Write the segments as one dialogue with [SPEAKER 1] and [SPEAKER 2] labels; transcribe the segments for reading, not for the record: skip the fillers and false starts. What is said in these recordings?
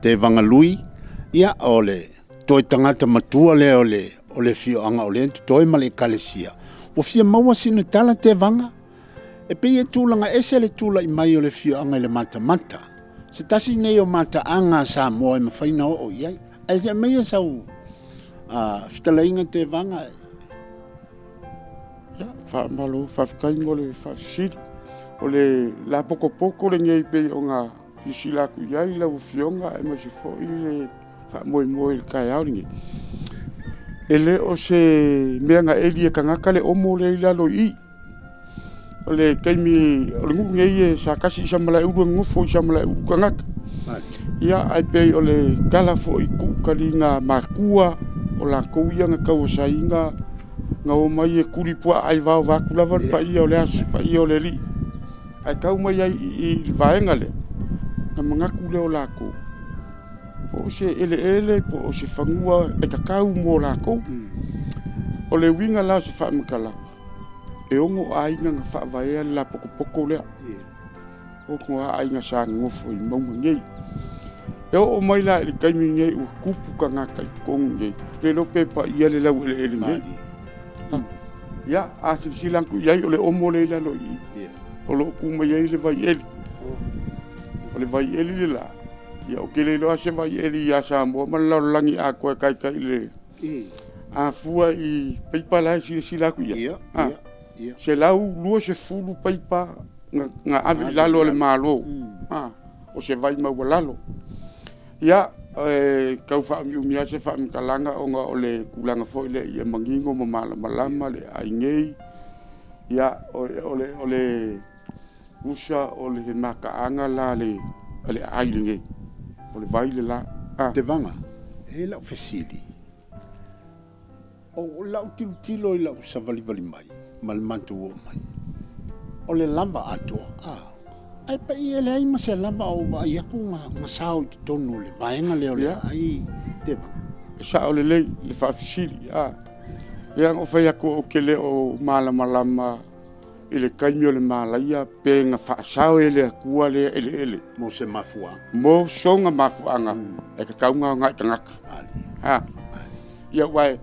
[SPEAKER 1] Tevaga Lui, ia o le toe tagata matua lea o le afioaga o lea e totoe ma le ekalesia. Ua fia maua sina tala Tevaga, e pei e tulaga ese le tulai mai o le afioaga i le matamata. Se tasi nei o mataaga a Samoa e mafai ona oo i ai. Ae se i aumaia sau fetalaiga Tevaga.
[SPEAKER 2] Ia, faamalo faafetai mo le faafesili. O le lapotopoto lenei pei ona silasila atu i ai lau Afioga aemaise foi le faamoemoe i le taeao lenei. E le o se mea na eli e tagata le omo lea e i lalo i i. O le taimi, o le nuu lenei sa tasi i Samalaeulu e nonofo i Samalaeulu tagata. Ia, ae pei o le tala foi i tuu taliga a matua, o latou ia na tauasaina, na omai e tuli puaa aivao vaeatu lava le paia o paia o le alii. Ae tau mai ai i i i le vaega lea, ona manatu lea o latou, po o se eleele po o se fanua e tatau mo latou. O le uiga la o se faamatalaga, e 6 aiga na faavaea le lapotopoto lea, 6 lava aiga sa nonofo i mauga nei. E oo mai la i le taimi lenei ua tupu tagata i totonu i inei, le iloa pe paia le laueleele nei. Ia, a silasila atu i ai o le omo lea e i lalo i i, o lo o tu mai ai le vaieli. O le vaieli le la, ia ou te le iloa se vaieli ia Samoa ma le lalolagi atoa e taitai i le a fua i paipa la e silasila atu i ai, 120 paipa na ave i lalo e le Malo, o se vai maualalo. Ia, e tau faaumiumi lava se faamatalaga ona o le tulaga foi lea ia manino ma malamalama le aigei. Ia, o le usa o le mataaga la a le aai lenei, o le vai le la.
[SPEAKER 1] Tevaga, e i ai lau fesili, O lau tilotilo i lau savalivali mai ma le matou oo mai, o le lava atoa, ae pei e leai ma se lava o ou vaai atu na sao i totonu o le vaega lea o le aai Tevaga.
[SPEAKER 2] E sao lelei le faafesili. E pei lava ona ou fai atu ou te le o malamalama i le taimi o le malaia pe na faasao e le Atua lea eleele.
[SPEAKER 1] Mo se mafuaaga.
[SPEAKER 2] Mo sona mafuaaga e tatau ona aoga i tagata. Ia aua e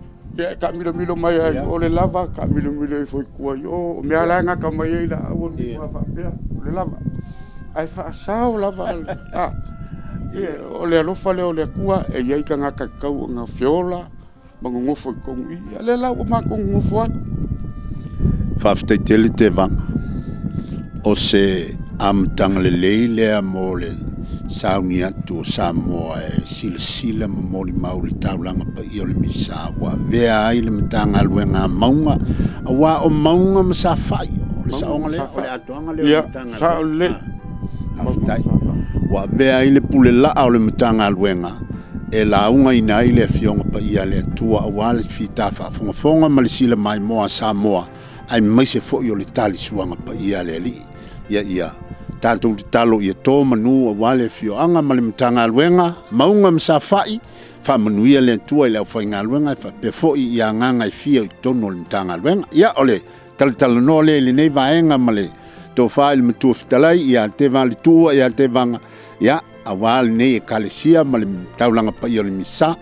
[SPEAKER 2] taamilomilo mai lava i o le lava, taamilomilo ifo i tua i o, o mea lava la e gata mai ai laau o le faapea o le lava. Ae faasao lava, o le alofa lea o le Atua e i ai tagata e tatau ona feola ma nonofo i totonu i i. O lea la ua matou nonofo ai.
[SPEAKER 1] Faafetai tele Tevaga. O se amataga lelei lea mo le sauni atu o Samoa e silasila ma molimau i le taulaga paia o le Misa ua avea ai le Matagaluega a Mauga, aua o mauga ma saofai, o le saoga lea, o le atoaga lea o le Matagaluega.
[SPEAKER 2] Sao lelei.
[SPEAKER 1] Faafetai. Ua avea ai le pule laa o le Matagaluega e laugaina ai le Afioga Paia a le Atua aua le fita faafogafoga ma le silamaimoa a Samoa, aemaise foi o le talisuaga paia a le Alii. Ia, ia tatou tatalo ia to manu aua le afioaga ma le Matagaluega, mauga ma saofai, faamanuia le Atua i le aufaigaluega e faapea foi i agaga e fia i totonu o le Matagaluega. Ia, o le talatalanoa lea i lenei vaega ma le tofa i le Matua Fetalai ia Tevaletua ia Tevaga, ia, aua lenei Ekalesia ma le taulaga paia o le Misa.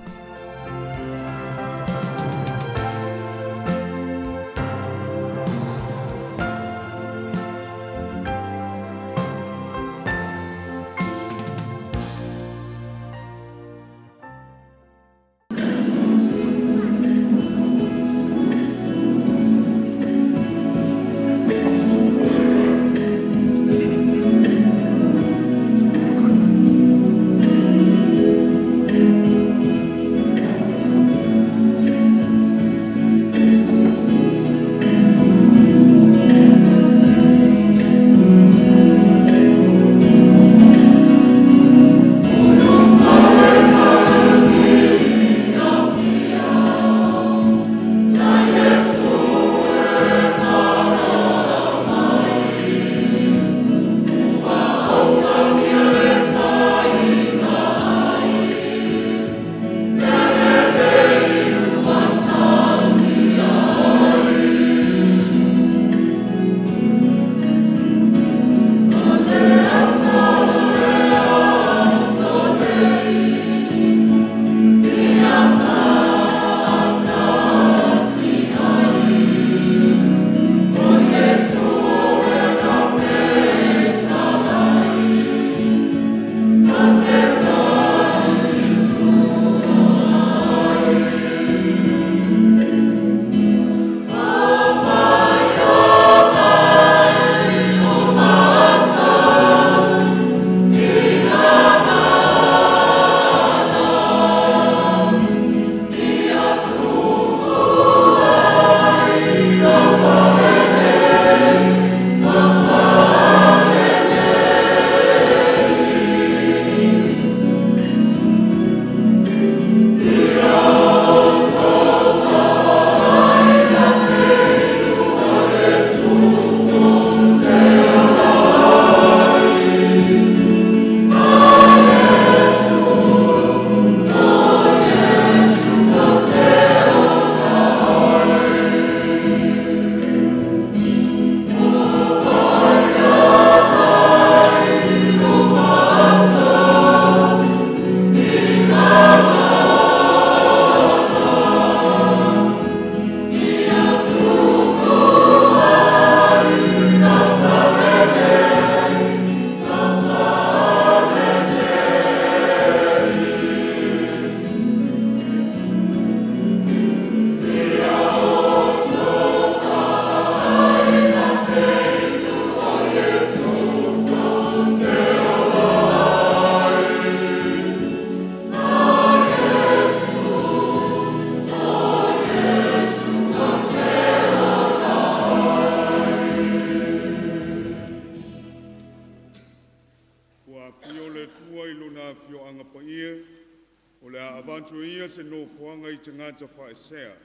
[SPEAKER 3] atu e ia se nofoaga i tagata faaesea,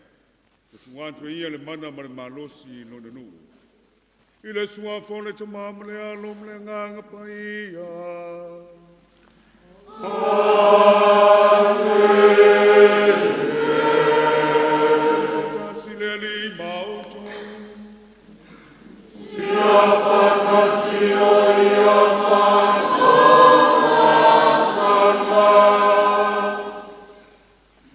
[SPEAKER 3] ua tuu atu e ia le mana ma le malosi i lona nuu. I le Suafa o le Tama ma le Alo ma le Agaga Paia. Amen. Faatasi le Alii ma outou.
[SPEAKER 4] Ia faatasi ai ma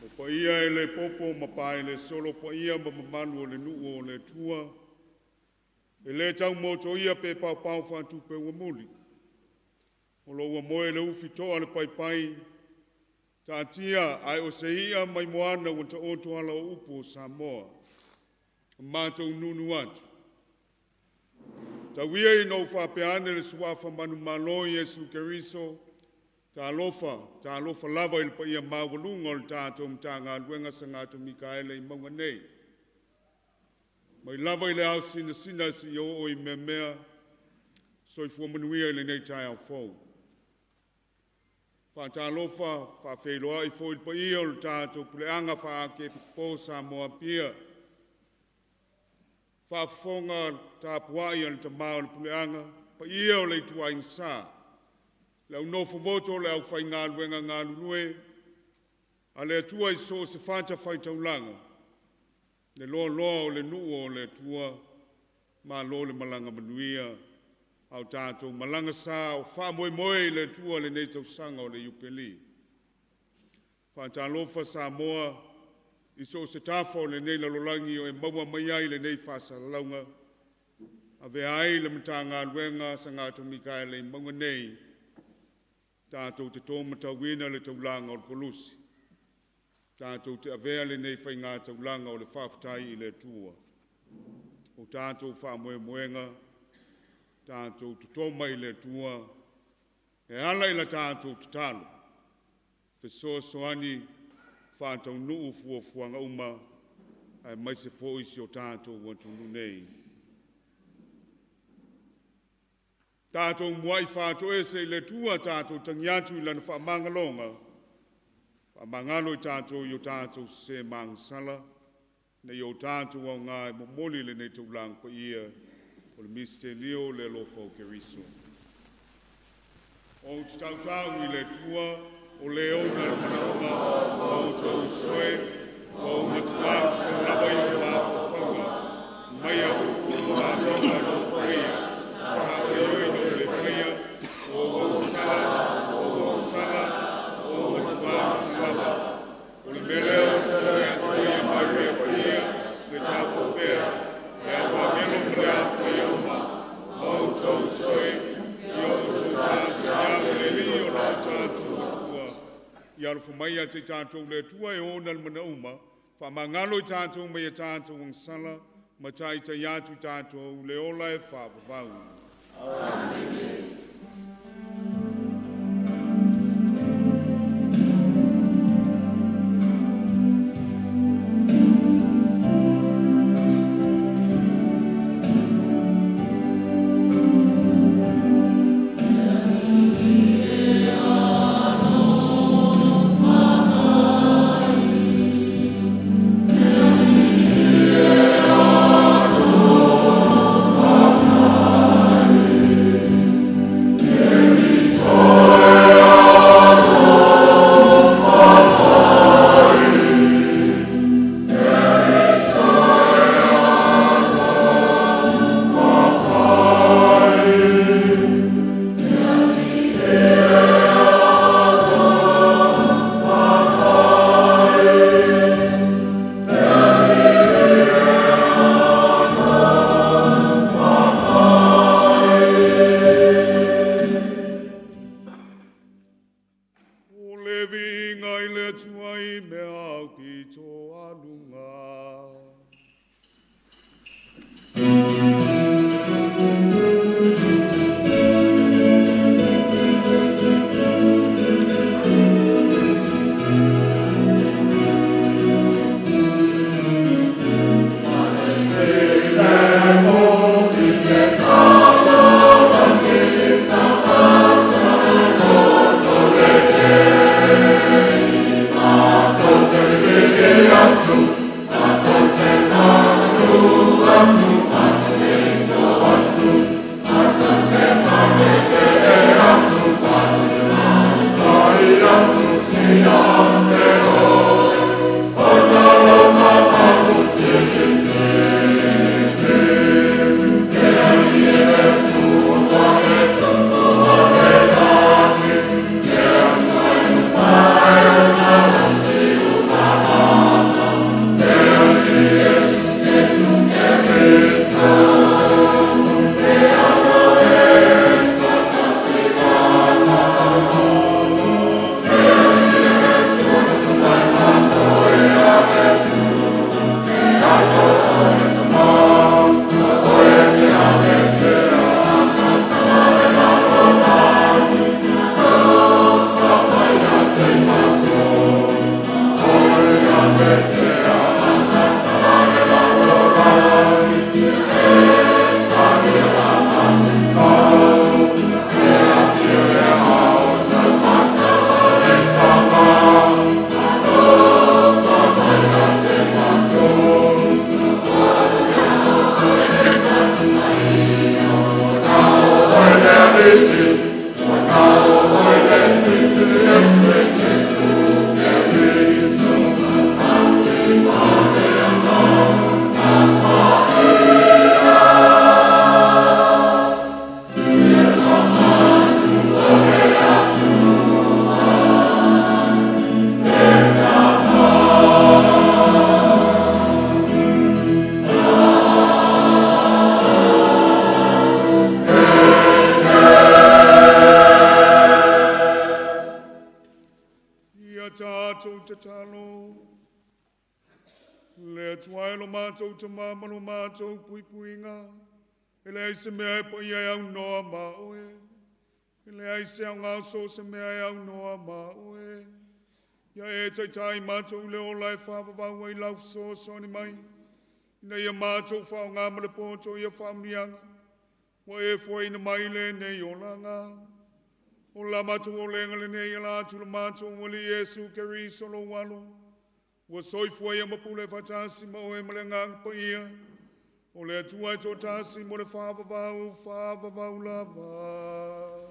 [SPEAKER 3] O paia e le popo ma pae le solo paia ma mamalu o le nuu o le Atua, e le taumotoia pe paopao faatupe ua muli. O lo ua moe le ufi toa le paepae, taatia ae o se i'a mai moana ua taoto ala o upu o Samoa. Matou nunu atu. Tau ia ina ou faapea ane le suafa manumalo Iesu Keriso, talofa, talofa lava i le paia maualuga o le tatou Matagaluega Sagato Mikaele i mauga nei. Mai lava i le ao sinasina seia oo i meamea, soifua manuia i lenei taeao fou. Faatalofa faafeiloai foi i le paia o le tatou puleaga faa-Akepikipo Samoa Apia, faafofoga tapuai a le tama o le puleaga, paia o le ituaiga sa, le au nofomoto o le aufaigaluega galulue a le Atua i so o se fatafaitaulaga, le loaloa o le nuu o le Atua, malo le malaga manuia, a o tatou malaga sa o faamoemoe i le Atua lenei tausaga o le Iupeli. Faatalofa Samoa i so o se tafa o lenei lalolagi o e maua mai ai lenei faasalalauga, avea ai le Matagaluega a Sagato Mikaele i mauga nei, tatou te tōmatauina le taulaga o le Koluse, tatou te avea lenei faigātaulaga o le faafetai i le Atua. O tatou faamoemoega, tatou toto mai i le Atua e ala i la tatou tatalo, fesoasoani faataunuu fuafuaga uma, aemaise foi si o tatou atunuu nei. Tatou muai faatoese i le Atua, tatou tagi atu i Lana faamagaloga, faamagalo i tatou i o tatou sese ma agasala, ina ia o tatou aoga e momoli lenei taulaga paia o le misitelio o le alofa o Keriso. Ou te tautau i le Atua, o le ona le manaoga, ma outou soe, ua ou matuā sosoo lava i ou mafaufauga, mai au upu ma amioga na ou faia, matafaioi na ou le faia, o ou agasala, o ou agasala, o ou matuā agasala lava. O le mea lea ou te momoli atu ai ia Maria Paia, le tapuai pea, le au agelo ma le ao paia uma, ma outou soe, ia outou talosia ma le Alii o lo tatou Atua. Ia alofa mai ia te tatou le Atua e ona le manauma, faamagalo i tatou mai a tatou agasala, ma taitai atu i tatou le ola e faavavau. mātou tamā ma lo mātou puipuiga. E leai se mea e paia e aunoa ma oe. E leai se aoga o so o se mea e aunoa ma oe. Ia e taitai mātou i le ola e faavavau ai lau fesoasoani mai. Ina ia mātou faaaoga ma le poto ia faamanuiaga. Ua e foaiina mai i lenei olaga. O la matou olega lenei e ala atu i lo matou Alii Iesu Keriso lou Alo, ua soifua ia ma pule faatasi ma oe ma le Agaga Paia, o le Atua e toatasi mo le faavavau, faavavau lava.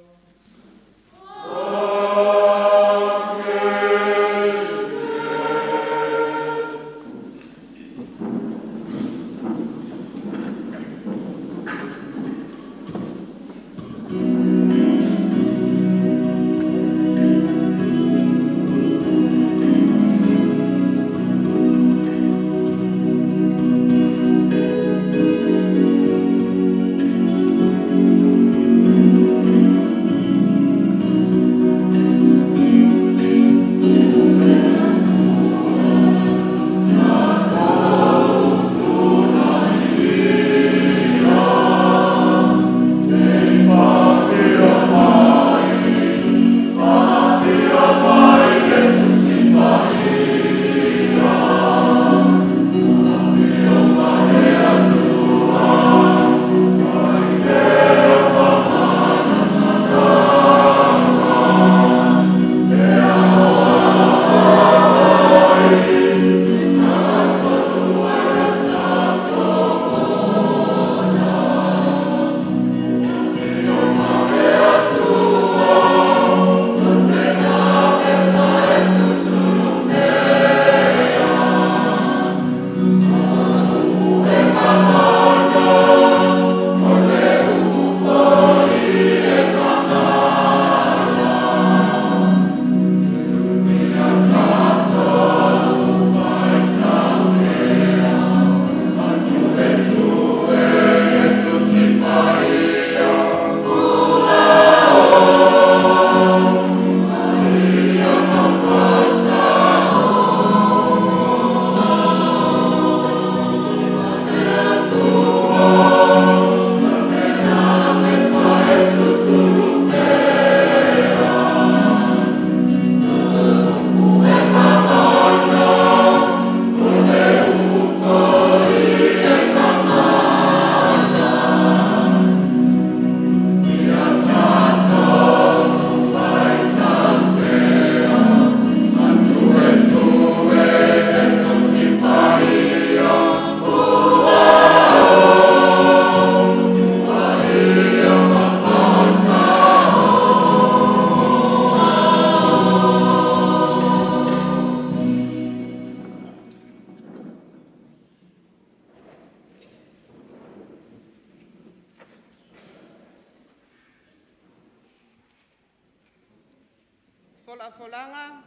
[SPEAKER 5] Folafolaga,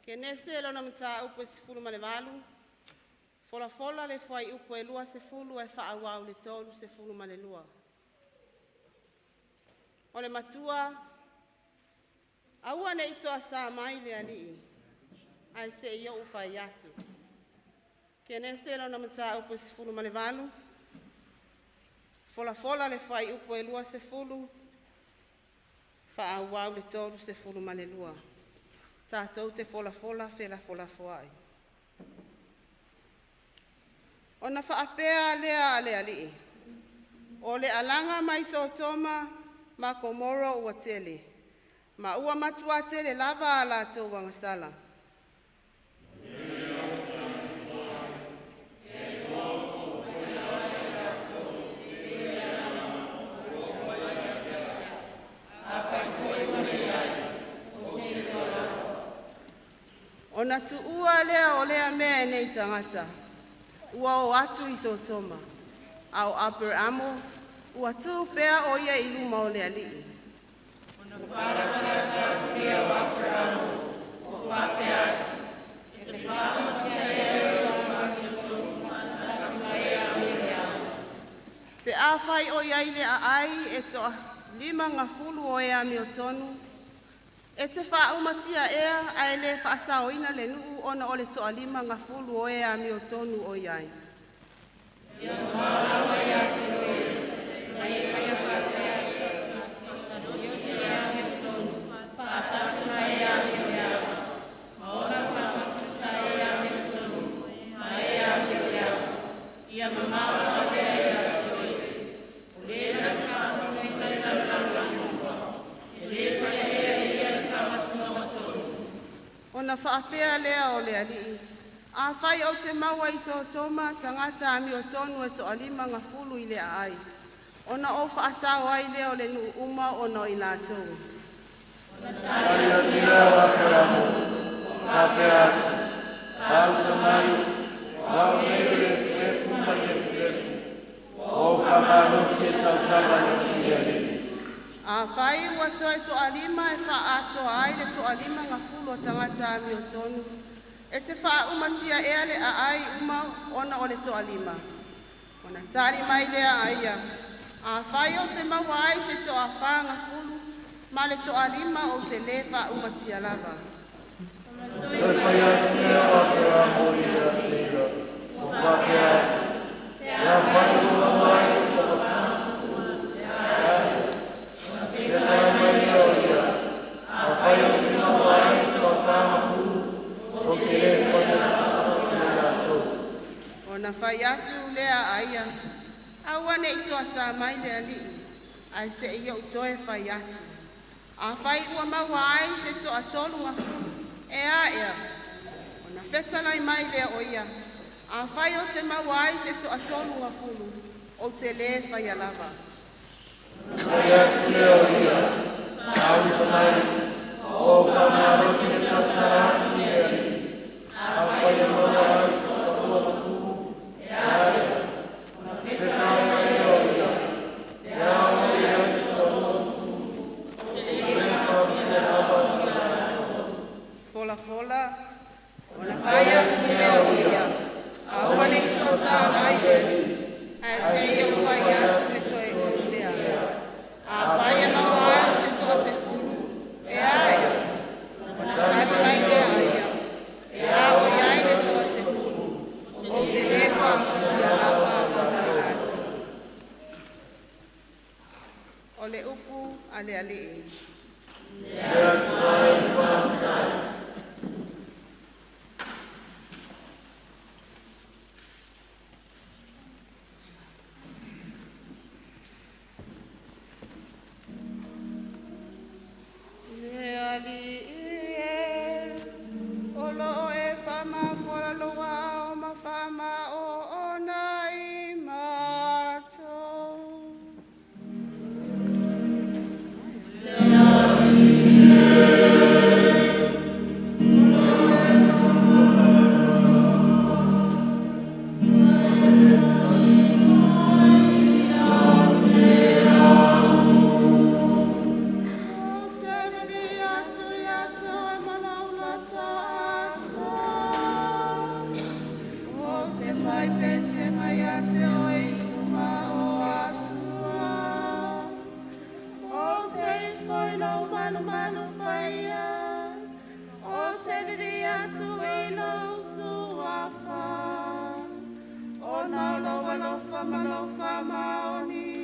[SPEAKER 5] Kenese lona mataupu e 18, folafola le fuaiupu e 20 ae faaauau i le 32. O le matua, aua ne i toasā mai le Alii, ae se i ou fai atu. Kenese lona mataupu e 18, folafola le fuaiupu e 20, faaauau le 32. Tatou te folafola felafolafoai. Ona faapea lea a le Alii, o le alaga mai Sotoma ma Komoro ua tele, ma ua matua tele lava a latou agasala. Ona tuua lea o lea mea e nei tagata, ua o atu i Sotoma, a o Aperamo ua tu pea o ia i luma o le Alii. Pe afai o i ai le aai e toa-50 o e amiotonu, e te faaumatia ea ae le faasaoina le nuu ona o le 50 o e amiotonu o i ai. Ona faapea lea o le Alii, afai ou te maua i Sotoma tagata amiotonu e 50 i le aai, ona ou faasao ai lea o le nuu uma ona o i latou.
[SPEAKER 4] Tali atu lea o Aperamo, faapea atu, Tausa mai, o au nei o le efuefu ma le efuefu, ua ou faamalosi e tautala atu i le Alii.
[SPEAKER 5] Afai ua toe 5 e faaatoa ai le 50 o tagata amiotonu, e te faaumatia ea le aai uma ona o le 5? Ona tali mai lea a ia, afai ou te maua ai se 40 ma le 5 ou te lē faaumatia lava.
[SPEAKER 4] Toe fai atu lea o Aperamo ia te ia, ua faapea atu, Pe afai ua maua ai se toa tali mai lea o ia, afai ou te maua ai se 40, ou te lē faia i latou.
[SPEAKER 5] Ona fai atu lea a ia, aua ne i toasā mai le Alii, ae se'i ou toe fai atu. Afai ua maua ai se 30, e a ea? Ona fetalai mai lea o ia, afai ou te maua ai se 30, ou te lē faia lava.
[SPEAKER 4] Fai atu lea o ia, Tausa mai, ua ou faamalosi e tautala atu i le Alii, afai e maua ai se 20, e a ea? Ona fetalai mai lea o ia, pe a oo i ai se 20, ou te lē faaumatia lava i latou.
[SPEAKER 5] Folafola, ona fai atu lea o ia, aua ne i toasā mai le Alii, ae seia ou fai atu le toe upu lea. Afai e maua ai se 10, e a ea? Ona tali mai lea a ia, pe a oo i ai le 10, ou te lē faaumatia lava ona o i latou. O le upu a le Alii.
[SPEAKER 4] Le Atua e faafetai.
[SPEAKER 5] Le Alii e, o loo e faamafualaloa ao ma faamaoona i matou. Ou te vivii atu ia te oe ma lau lata'ata. Ou te fai pesega ia te oe i luma o Atua. Ou te ifo i lou malumalu paia. Ou te vivii atu i lou suafa. Ona o lou alofa ma lou faamaoni.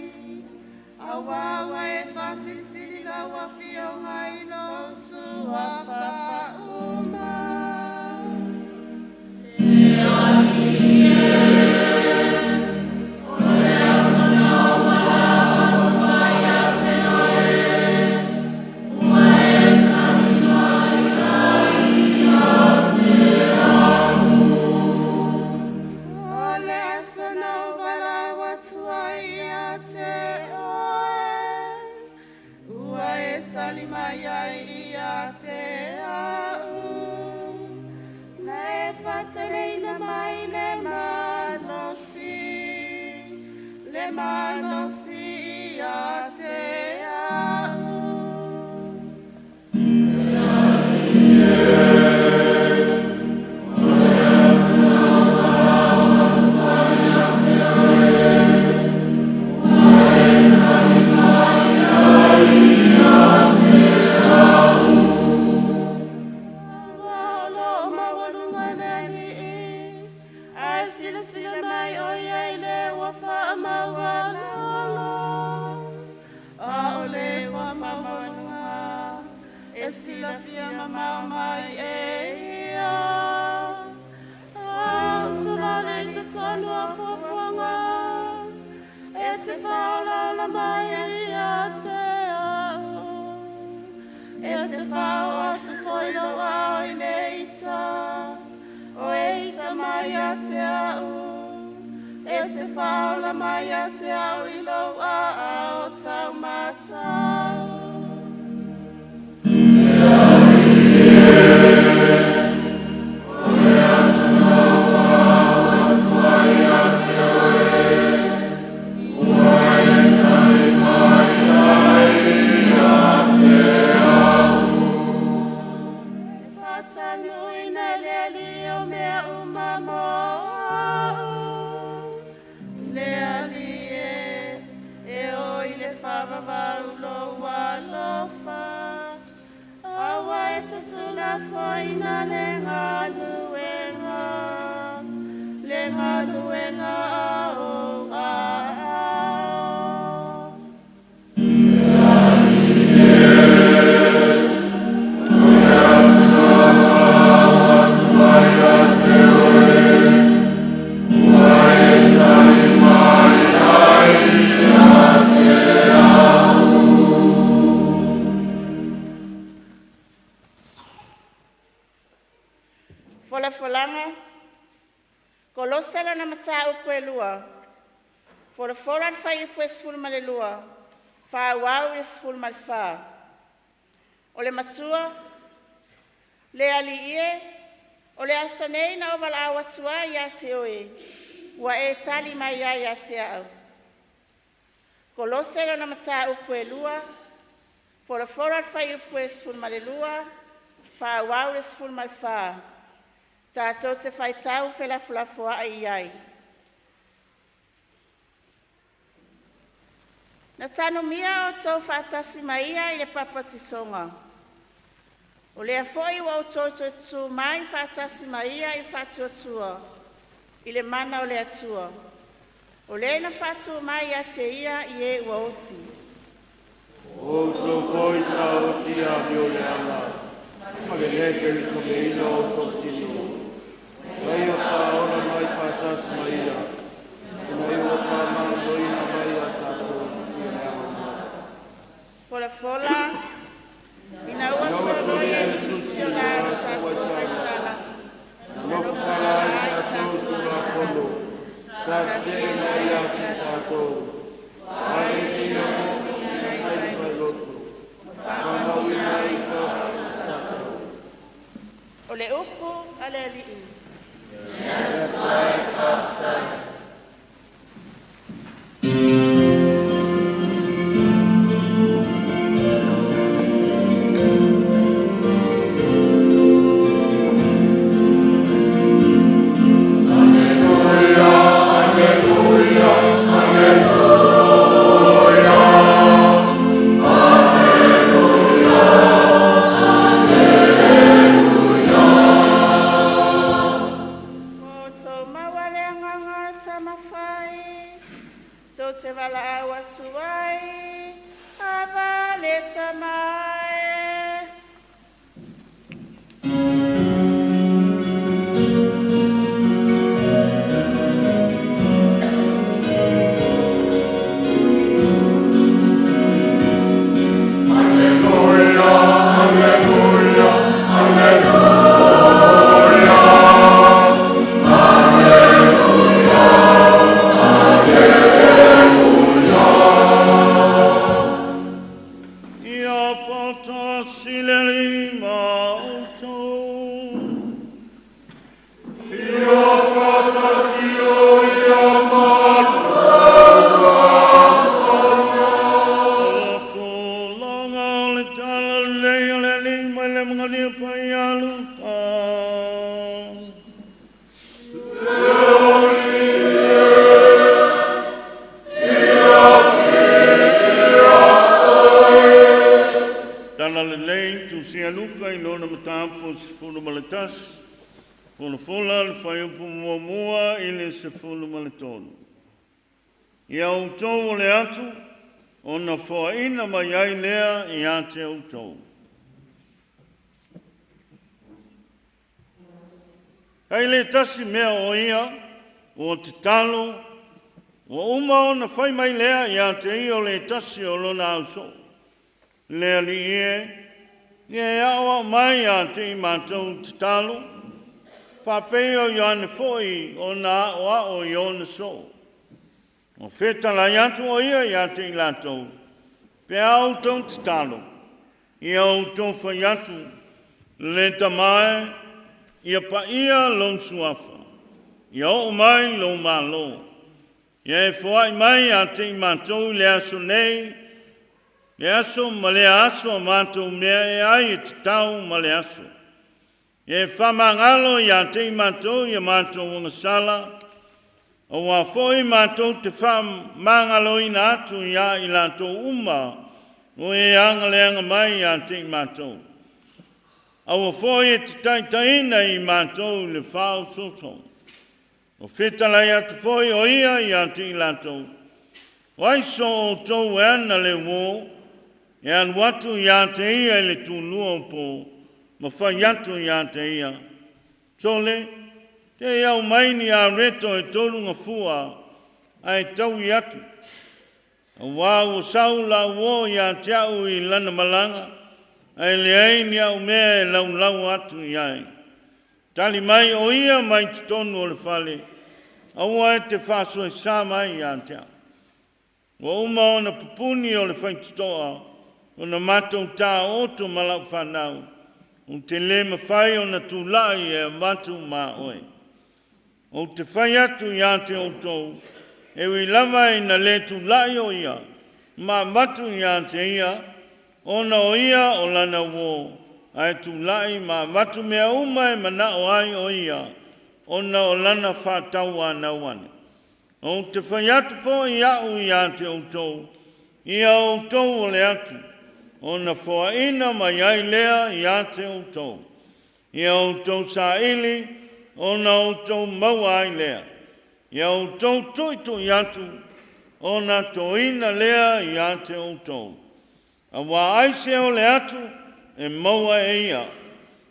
[SPEAKER 5] Auā ua e faasilisili lau afioga i lou suafa uma. O le aso na ou valaau atu ai ia te oe, ua e tali mai ai ia te a'u. Na e faateleina mai le malosi, le malosi ia te a'u. Ua o loo maualuga mai o ia i le ua faamaualalo, a o le faamaualuga e silafia mamao mai e ia. A usavale i totonu o puapuaga, e te faaolaola mai ia te au. E te fao atu foi lou ao i le ita, o e ita mai ia te au. E te faaola mai ia te au i lou aao taumatau. E faatanuina e le Alii o mea uma mo au. Le Alii e, e oo i le faavavau lou alofa. Aua e te tulafoina le galuega, le galuega a ou aao. Folafolaga, Kolosa lona mataupu e 2, folafola le fuaiupu e 12, faaauau i le 14. O le matua, le Alii e, o le aso nei na ou valaau atu ai ia te oe, ua e tali mai ai ia te au. Kolose lona mataupu e 2, folafola le fuaiupu e 12, faaauau le 14. Tatou te faitau felafolafoai i ai. Na tanumia outou faatasi ma ia i le papatisoga. O lea foi ua outou toe tutū mai faatasi ma ia i le faatuatua i le mana o le Atua. O le na faatū mai ia te ia i e ua oti.
[SPEAKER 4] O outou foi sa oti i amio leaga, ma le lē pelitomeina o outou tino, mai o faaola mai faatasi ma ia, ina ua faamagaloina mai ia tatou i leaga uma.
[SPEAKER 5] Folafola, ina ua soloia i le tusi o la o tatou aitalafu,
[SPEAKER 4] Na nofosala ai tatou Tulafono, sa tetee mai ia te tatou, faaeteia mai mai loto, faamauina ai tatou.
[SPEAKER 5] O le upu a le Alii. Outou maua le agaga o le tamafai, tou te valaau atu ai, Ava le Tama e.
[SPEAKER 3] Ia faatasi le Alii ma outou.
[SPEAKER 4] Ia faatasi oe ma
[SPEAKER 3] Folafolaga o le Talalelei a le Alii mai le Amatalia Paia a Luka. Talalelei tusia Luka i lona mataupu 11.
[SPEAKER 4] Folafola le fuaiupu 1 i le 13. Ia outou o le atu, ona foaina mai ai lea ia te outou. Ai le tasi mea o ia, ua tatalo, ua uma ona fai mai lea ia te ia o le tasi o lona ausoo. Le Alii e, ia e aoao mai ia te i matou tatalo, faapei o Ioane foi ona aoao i ona soo. O fetalai atu o ia ia te i latou, pe a outou tatalo, ia outou fai atu, le Tama e, ia paia lou suafa, ia oo mai lou Malo, ia e foai mai ia te i matou i le aso nei, le aso ma lea aso a matou mea e ai e tatau ma le aso. Ia e faamagalo ia te i matou ia matou agasala, aua foi matou te faamagaloina atu ia i latou uma o e agaleaga mai ia te i matou. Aua foi e te taitaina i matou i le faaosoosoga. O fetalai atu foi o ia ia te i latou, o ai so outou e ana le uō, e alu atu ia te ia i le tulua o po, ma fai atu ia te ia, Sole, te i aumai ni areto e 3 gafua, ae taui atu. Aua ua sau lau uō ia te au i lana malaga, ae leai ni au mea e laulau atu i ai. Tali mai o ia mai totonu o le fale, aua e te faasoesa mai ia te au. Ua uma ona pupuni o le faitotoa, ona matou taoto ma lau fanau, ou te le mafai ona tulai e avatu ma oe. Ou te fai atu ia te outou, e ui lava ina le tulai o ia, ma avatu ia te ia, ona o ia o lana uō, ae tulai ma avatu mea uma e manao ai o ia, ona o lana faatauanau ane. Ou te fai atu foi au ia te outou, ia outou o le atu, ona foaina mai ai lea ia te outou. Ia outou saili, ona outou maua ai lea. Ia outou tuitui atu, ona toina lea ia te outou. Aua ai se o le atu e maua e ia.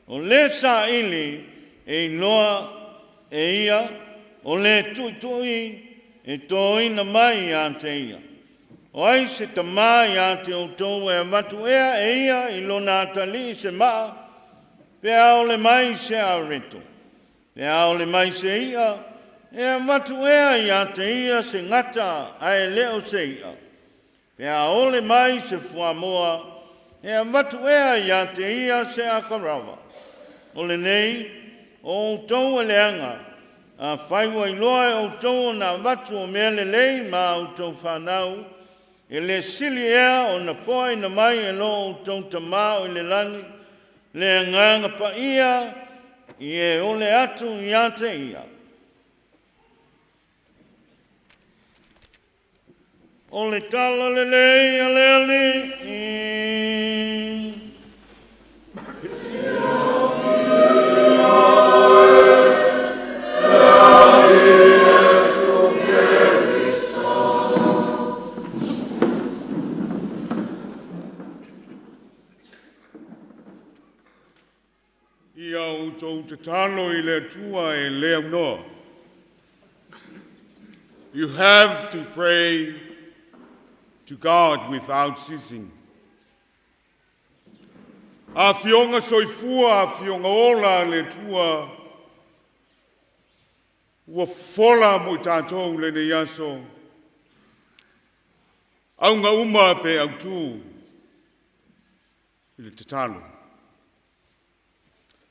[SPEAKER 4] O le saili e iloa e ia, o le tuitui e toina mai ia te ia. O ai se tamā ia te outou e avatu ea e ia i lona atalii se maa, pe a ole mai se areto. Pe a ole mai se ia, e avatu ea ia te ia se gata ae le o se ia. Pe a ole mai se fuamoa, e avatu ea ia te ia se akarava. O lenei, o outou e leaga, a fai ua iloa e outou ona avatu o mea lelei ma outou fanau, e le sili ea ona foaina mai e lo outou Tamā o i le lagi, le agaga paia i e ole atu ia te ia. O le tala lelei a le Alii.
[SPEAKER 3] Ia outou tatalo i le Atua e le aunoa. You have to pray to God without ceasing. Afioga soifua, afioga ola a le Atua, ua fola mo i tatou lenei aso. Auga uma pe autū i le tatalo.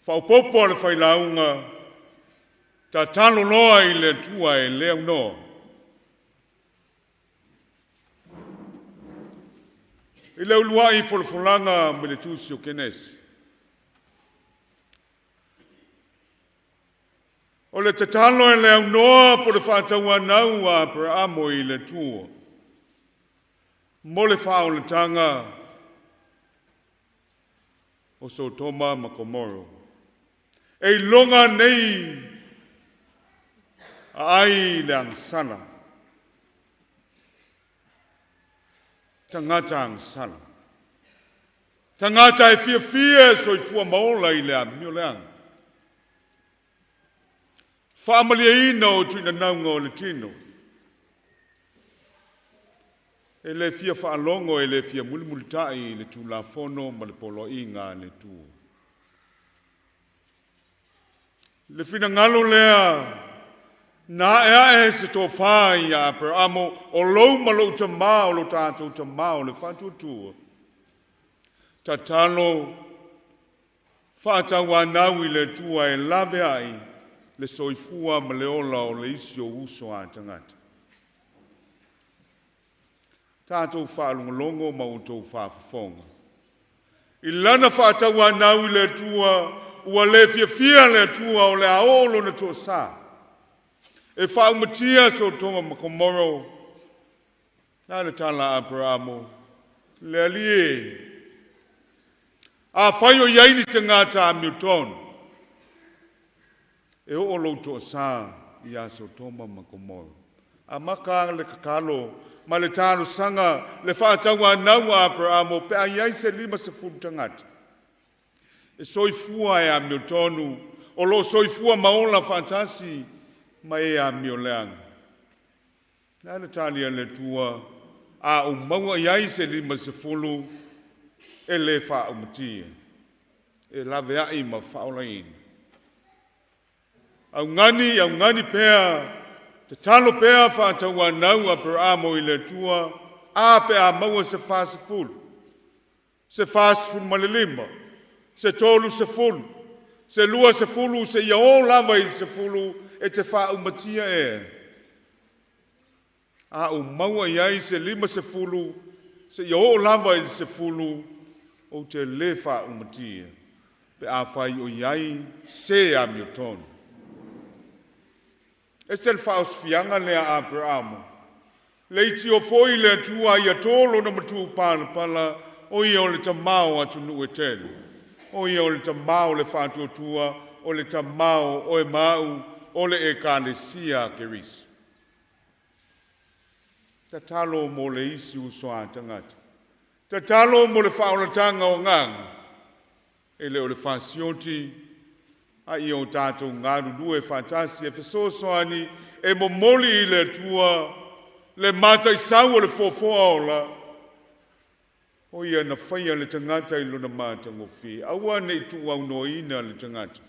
[SPEAKER 3] Faaopoopo a le failauga, tatalo loa i le Atua e le aunoa. I le uluai folafolaga mai le tusi o Kenesi, o le tatalo e le aunoa po o le faatauanau a Aperamo i le Atua mo le faaolataga o Sotoma ma Komoro. E iloga nei aai le agasala. Tagata agasala. Tagata e fiafia e soifua maola i le amio leaga. Faamalieina o tuinanauga o le tino. E le fia faalogo, e le fia mulimulitai i le Tulafono ma le poloaiga a le Atua. Le finagalo lea na ae ae se tofā ia Aperamo, o lou ma lou tamā, o lo tātou tamā o le faatuatua. Tatalo faatauanau i le Atua e lave ai le soifua ma le ola o le isi o uso a tagata. Tatou faalogologo ma outou faafofoga. I lana faatauanau i le Atua, ua le fiafia le Atua o le a oo lona toasā. E faaumatia Sotoma ma Komoro, na le tala a Aperamo, le Alii e, afai o i ai ni tagata amiotonu, e oo lou toasā ia Sotoma ma Komoro. Amata le tatalo ma le talosaga le faatauanau a Aperamo pe a i ai se 50 tagata. E soifua e amiotonu, o lo o soifua maola faatasi ma e amio leaga. Na le tali a le Atua, a ou maua i ai se 50, e le faaumatia, e laveai ma faaolaina. Augani, augani pea, tatalo pea faatauanau Aperamo i le Atua, a pe a maua se 40, se 45, se 30, se 20, se ia o lava i le 10, e te faaumatia e. A ou maua i ai se 50, se ia oo lava i le 10, ou te le faaumatia, pe afai o i ai se amiotonu. E se le faaosofiaga lea a Aperamo. Le itio foi le Atua ia tō lona matupalapala, o ia o le tamā o atunuu e tele. O ia o le tamā o le faatuatua, o le tamā o oe ma au, o le Ekalesia a Keriso. Tatalo mo le isi uso a tagata. Tatalo mo le faaolataga o agaga. E le o le fasioti, a ia o tātou galulue faatasi e fesoasoani e momoli i le Atua le mataisau o le foafoa ola, o ia na faia le tagata i lona matagofie. Aua ne i tuuaunoaina le tagata.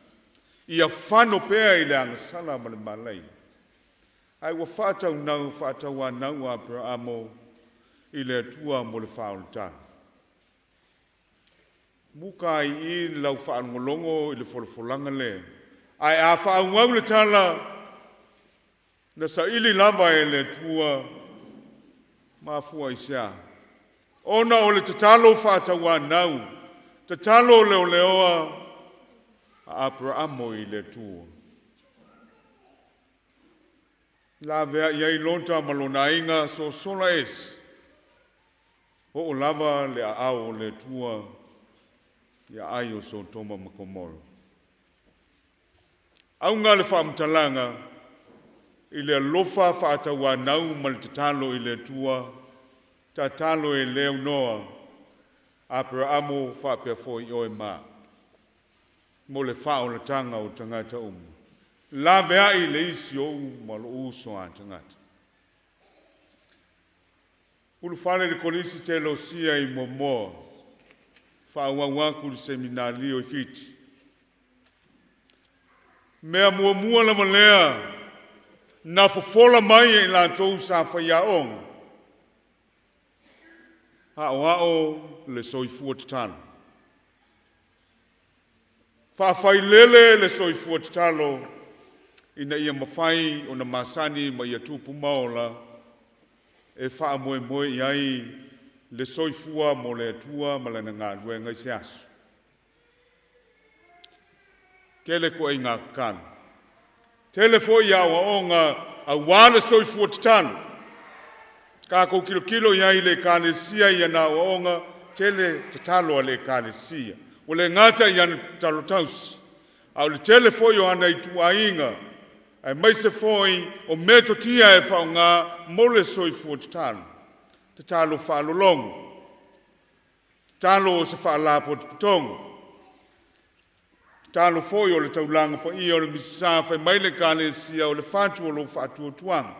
[SPEAKER 3] Ia fano pea i le agasala ma le malaia. Ae ua faataunau faatauanau a Aperamo i le Atua mo le faaolataga. Muka ai i lau faalogologo i le folafolaga lea. Ae a faaauau le tala, na saili lava e le Atua mafua i se a. Ona o le tatalo faatauanau, tatalo leoleoa a Aperamo i le Atua. Lavea i ai Lota ma lona aiga sosola ese. Oo lava le aao o le Atua ia ai o Sotoma ma Komoro. Auga le faamatalaga i le alofa faatauanau ma le tatalo i le Atua, tatalo e le aunoa, Aperamo faapea foi oe ma mo le faaolataga o tagata uma. Laveai le isi ou ma lou uso a tagata. Ulufale le kolisi telosia i Moamoa, faaauau aku le seminalio i Fiti. Mea muamua lava lea, na fofola mai e i latou sa faiaoga, aoao le soifua tatalo. Faafailele le soifua tatalo, ina ia mafai ona masani ma ia tupu maola, e faamoemoe i ai le soifua mo le Atua ma lana galuega i se aso. Tele toaiga tatalo. Tele foi aoaoga auā le soifua tatalo. Tatou tilotilo i ai i le Ekalesia i ana aoaoga, tele tatalo a le Ekalesia. Ua le gata i ana tatalo tausi, A o le tele foi o ana ituaiga, aemaise foi o metotia e faaaoga mo le soifua tatalo, tatalo faalologo, tatalo o se faalapotopotoga, tatalo foi o le taulaga paia o le Misasa fai mai le Ekalesia o le fatu o lou faatuatuaga.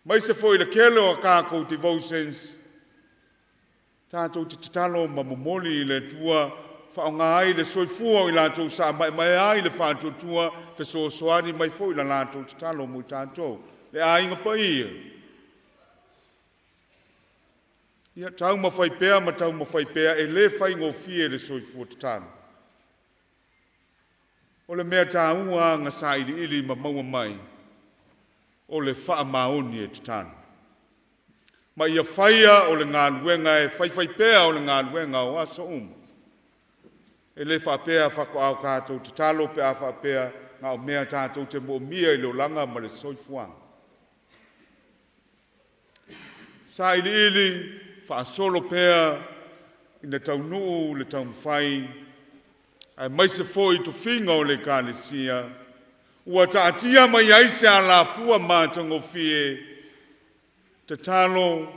[SPEAKER 3] Aemaise foi le tele o a tatou devotions, tatou te tatalo ma momoli i le Atua faaaoga ai le soifua o i latou sa maemaea ai le faatuatua, fesoasoani mai foi i la latou tatalo mo i tatou. Le aiga paia, ia taumafai pea ma taumafai pea, e le faigofie le soifua tatalo. O le mea taua na sailiili ma maua mai, o le faamaoni e tatalo. Ma ia faia o le galuega e faifaipea o le galuega o aso uma. E le faapea faatoa o tatou tatalo pe a faapea na o mea tatou te moomia i le olaga ma le soifuaga. Sailiili, faasolo pea ina taunuu le taumafai, aemaise foi tofiga o le Ekalesia, ua taatia mai ai se alafua matagofie, tatalo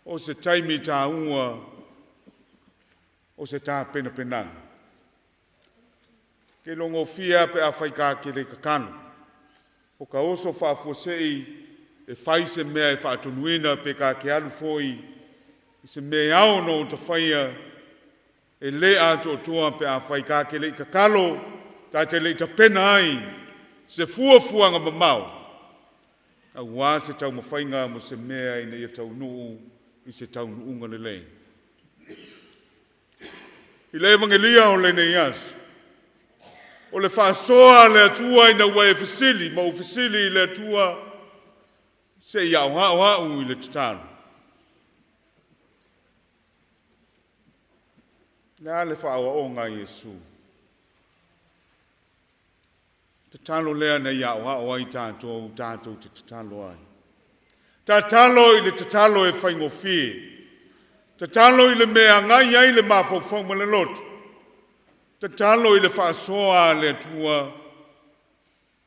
[SPEAKER 3] o se taimi taua o se tapenapenaga. Ke logofie lava pe afai ta te le tatalo. O ka oso faafuasei e fai se mea e faatonuina pe ta te alu foi i se mea e ao ona ota faia, e le atoatoa pe afai ta te le i tatalo, ta te le i tapena ai se fuafuaga mamao aua se taumafaiga mo se mea ina ia taunuu i se taunuuga lelei. I le Evagelia o lenei aso, o le faasoa a le Atua ina ua e fesili ma ou fesili i le Atua, se i aoao au i le tatalo. O le a le faaoaoga a Iesu? Tatalo lea na ia aoao ai tatou, tatou te tatalo ai. Tatalo i le tatalo e faigofie. Tatalo i le mea e agai ai le mafaufau ma le loto. Tatalo i le faasoa a le Atua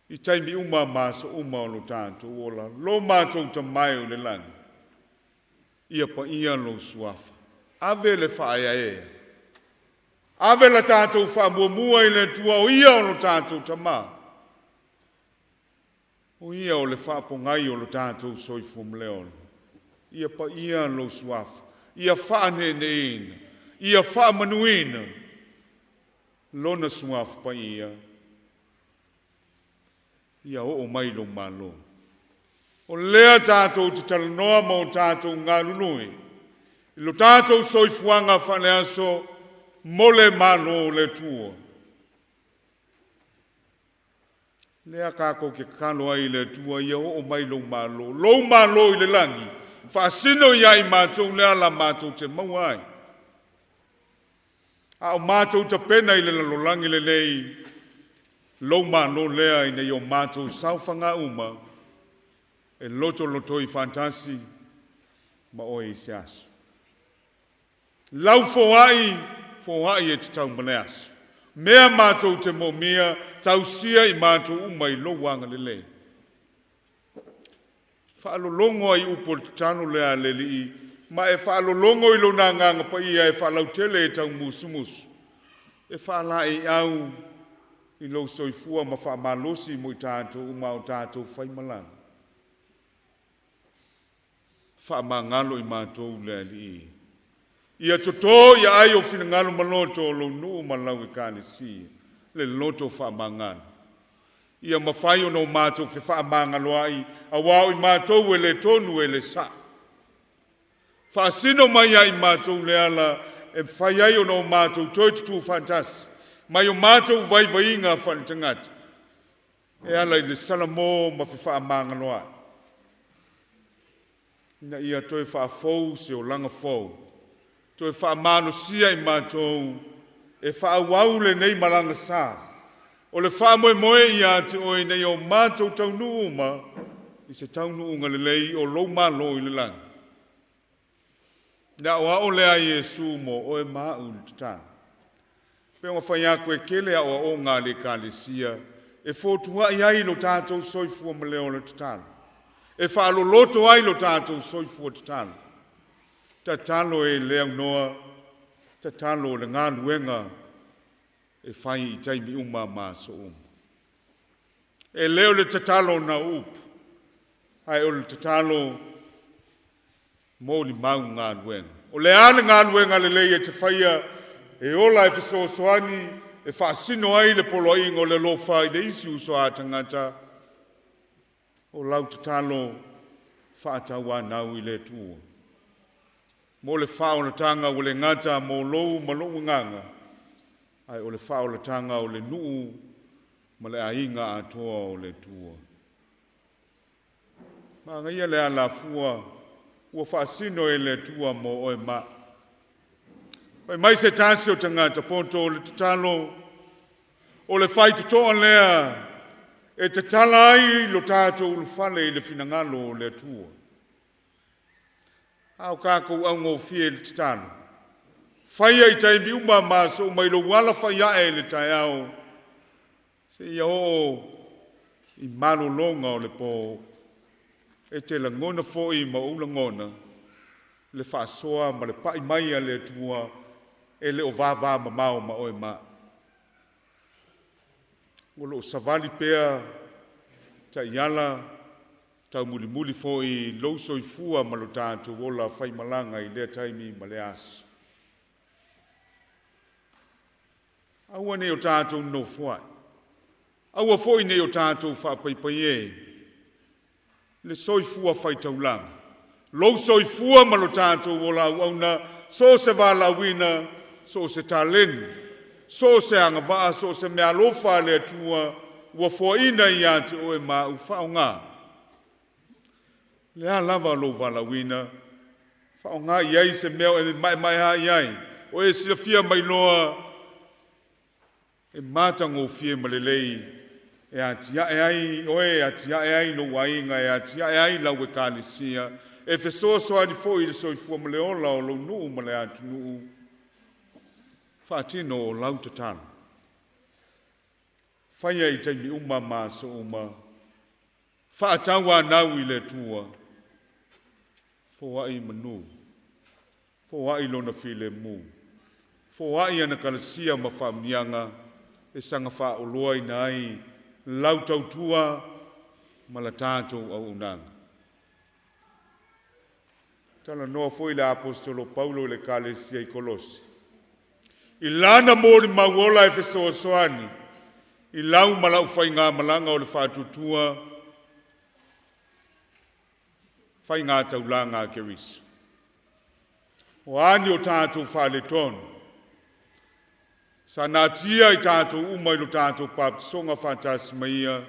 [SPEAKER 3] i taimi uma ma aso uma o lo tatou ola. Lo matou Tama e i le lagi, ia paia lou suafa. Ave le faaeaea. Ave la tatou faamuamua i le Atua o ia o lo tatou Tama. O ia o le faapogai o lo tatou soifua ma le ola. Ia paia lou suafa. Ia faaneeneina. Ia faamanuina lona suafa paia. Ia oo mai lou malo. O lea tatou te talanoa ma o tatou galulue i lo tatou soifuaga faaleaso mo le malo o le Atua. Lea tatou te tatalo ai i le Atua ia oo mai lou malo, lou malo i le lagi, faasino ia i matou le ala matou te maua ai. A o matou tapena i le lalolagi lenei, lou malo lea ina ia o matou saofaga uma e lotolotoi faatasi ma oe i se aso. Lau foai, foai e tatau ma le aso. Mea matou te moomia, tausia i matou uma i lou agalelei. Faalologo ai upu o le tatalo lea a le Alii, ma e faalologo i lona agaga paia e faalautele e taumusumusu, e faalaeiau i lou soifua ma faamalosi mo i tatou uma a o tatou faimalaga. Faamagalo i matou le Alii. Ia toto ia ai o finagalo ma loto o lou nuu ma lau ekalesia, le loto faamagalo. Ia mafai ona o matou fefaamagaloai, auā o i matou e le tonu e le saʻo. Faasino mai ia i matou le ala e mafai ai ona o matou toe tutū faatasi mai o matou vaivaiga faaletagata e ala i le salamo ma fefaamagaloai, ina ia toe faafou se olaga fou, toe faamalosia i matou e faaauau lenei malaga sa. O le faamoemoe ia te oe ina ia o matou taunuu uma i se taunuuga lelei o lou malo i le lagi. Le aoao lea a Iesu mo oe ma au i le tatalo. Pei ona fai atu e tele aoaoga a le Ekalesia e fotuai ai lo tatou soifua ma le ola tatalo, e faaloloto ai lo tatou soifua tatalo. Tatalo e le aunoa, tatalo o le galuega e fai i taimi uma ma aso uma. E le o le tatalo na o upu, ae o le tatalo molimau galuega. O le a le galuega lelei e te faia e ola e fesoasoani e faasino ai le poloaiga o le alofa i le isi uso a tagata, o lau tatalo faatauanau i le Atua. Mo le faaolataga ua le gata mo lou ma lou agaga, ae o le faaolataga o le nuu ma le aiga atoa o le Atua. Manaia le alafua ua faasino e le Atua mo oe ma. Fai mai se tasi o tagata poto o le tatalo, o le faitotoa lea e tatala ai lo tatou ulufale i le finagalo o le Atua. A o tatou augofie i le tatalo, faia i taimi uma ma aso uma i lou ala fai ae i le taeao, seia oo i malologa o le po, e te lagona foi ma ou lagona le faasoa ma le pai mai a le Atua e le o vavamamao ma oe ma. O lo o savali pea taiala taumulimuli foi lou soifua ma lo tatou ola faimalaga i lea taimi ma lea aso. Aua nei o tatou nonofo ai, aua foi nei o tatou faapaipai e le soifua faitaulaga, lou soifua ma lo tatou ola auauna, so o se valaauina, so o se taleni, so o se agavaa, so o se meaalofa a le Atua ua foaina ia te oe ma au, faaaoga. Le a lava lou valaauina, faaaoga i ai se mea o e maemaea i ai, o e silafia mai loa e matagofie ma lelei e atiae ai oe, e atiae ai lou aiga, e atiae ai lau ekalesia, e fesoasoani foi i le soifua ma le ola o lou nuu ma le atunuu. Faatino o lau tatalo. Faia i taimi uma ma aso uma, faatauanau i le Atua, foai manu, foai lona filemu, foai ana kalasia ma faamuniaga e saga faaoloaina ai lau tautua ma la tatou auaunaga. Talanoa foi le Aposetolo Paulo i le Ekalesia i Kolose, i lana molimau ola e fesoasoani i lau ma lau faigamalaga o le faatuatua faiga taulaga a Keriso. O a ni o tatou faaletonu, sa natia i tatou uma i lo tatou papatisoga faatasi ma ia,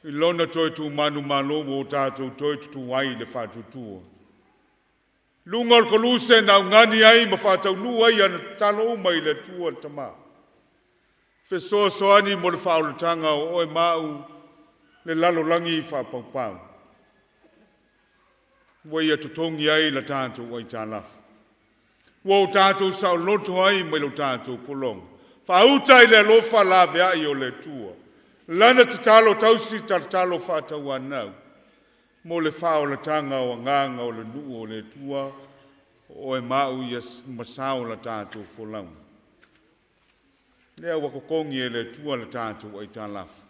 [SPEAKER 3] i lona toe tumanu malo ua o tatou toe tutū ai i le faatuatua. Luga o le koluse na augani ai ma faataunuu ai ana tatalo uma i le Atua le Tama. Fesoasoani mo le faaolataga o oe ma au le lalolagi faapaupau. Ua ia totogi ai la tatou aitalafu. Ua o tatou saoloto ai mai lo tatou pologa. Faauta i le alofa laveai o le Atua. Lana tatalo tausi tatalo faatauanau mo le faaolataga o agaga o le nuu o le Atua, o oe ma au ia masao la tatou folauga. Lea ua totogi e le Atua le tatou aitalafu.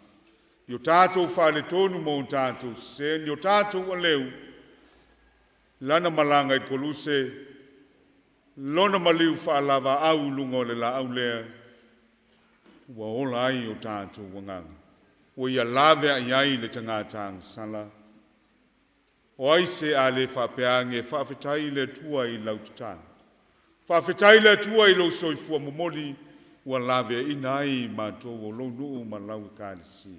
[SPEAKER 3] I o tatou faaletonu ma o tatou sese, ni o tatou aleu, lana malaga i koluse, lona maliu faalavaau i luga o le laau lea, ua ola ai o tatou agaga. Ua ia laveai ai le tagata agasala. O ai se a le faapea age, faafetai i le Atua i lau tatalo. Faafetai i le Atua i lou soifua momoli ua laveaina ai matou o lou nuu ma lau ekalesia.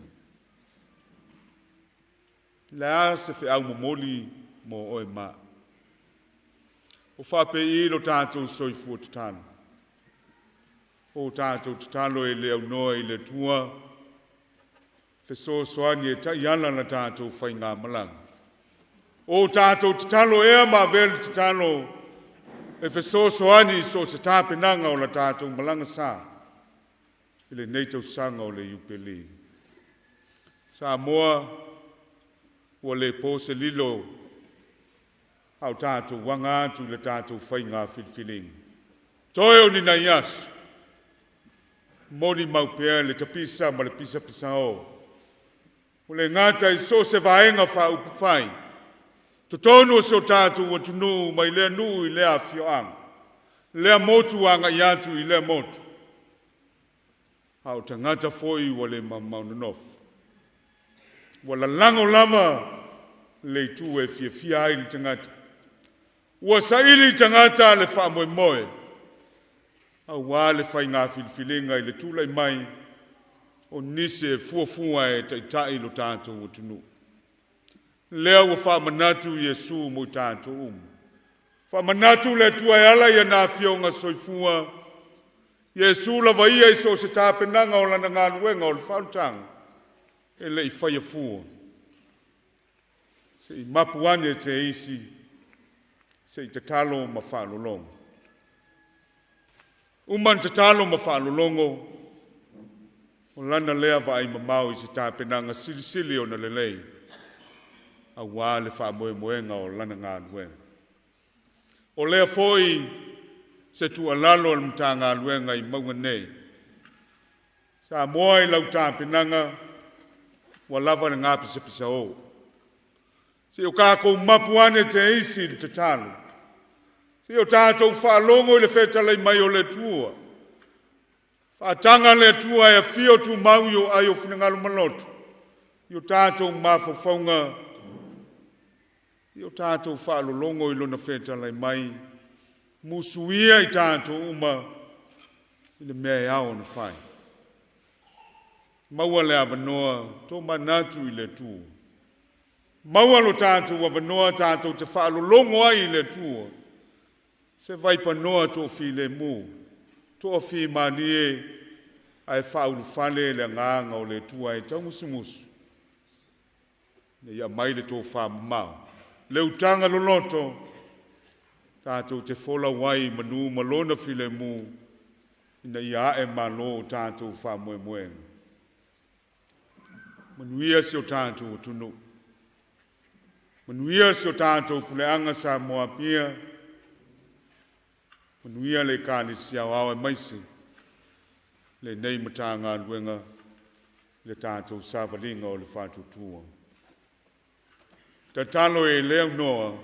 [SPEAKER 3] Le a se feau momoli mo oe ma. O faapei lo tatou soifua tatalo. O tatou tatalo e le aunoa i le Atua, fesoasoani e taiala la tatou faigamalaga. O tatou tatalo ea ma avea le tatalo E fesoasoani i so o se tapenaga o la tatou malaga sa i lenei tausaga o le Iupeli. Samoa, ua le po se lilo a o tatou aga atu i le tatou faiga filifiliga. Toe o ni nai aso, molimau pea le tapisa ma le pisapisao. Ua le gata i so o se vaega faaupufai, totonu o si o tatou atunuu mai lea nuu i lea afioaga, lea motu agai atu i lea motu, a o tagata foi ua le maumau nonofo. Ua lalago lava le itu e fiafia ai le tagata. Ua saili tagata le faamoemoe, auā le faiga filifiliga i le tulai mai o nisi e fuafua e taitai lo tatou atunuu. Lea ua faamanatu Iesu mo i tatou uma. Faamanatu le Atua e ala i ana afioga soifua, Iesu lava ia i so o se tapenaga o lana galuega o le faaolataga, e le i faia fua. Se i mapu ane te isi, se i tatalo ma faalologo. Uma ona tatalo ma faalologo, o lana lea vaai mamao i se tapenaga silisili ona lelei, auā le faamoemoega o lana galuega. O lea foi se tuualalo a le Matagaluega i mauga nei. Samoa i lau tapenaga, ua lava le gapisapisao. Se i o tatou mapu ane te isi i le tatalo. Se i o tatou faalogo i le fetalai mai o le Atua. Faataga le Atua e afio tumau i o ai o finagalo ma loto, i o tatou mafaufauga, i o tatou faalologo i Lona fetalai mai, musuia i tatou uma i le mea e ao ona fai. Maua le avanoa, tomanatu i le Atua. Maua lo tatou avanoa tatou te faalologo ai i le Atua, se vaipanoa toafilemu, toafimalie, ae faaulufale le agaga o le Atua e taumusumusu ina ia aumai le tofamamao, le utaga loloto, tatou te folau ai i manu ma Lona filemu, ina ia ae malo o tatou faamoemoega. Manuia si o tatou atunuu. Manuia si o tatou puleaga Samoa Apia. Manuia le Ekalesia Aoao aemaise lenei Matagaluega i le tatou savaliga o le faatuatua. Tatalo e le aunoa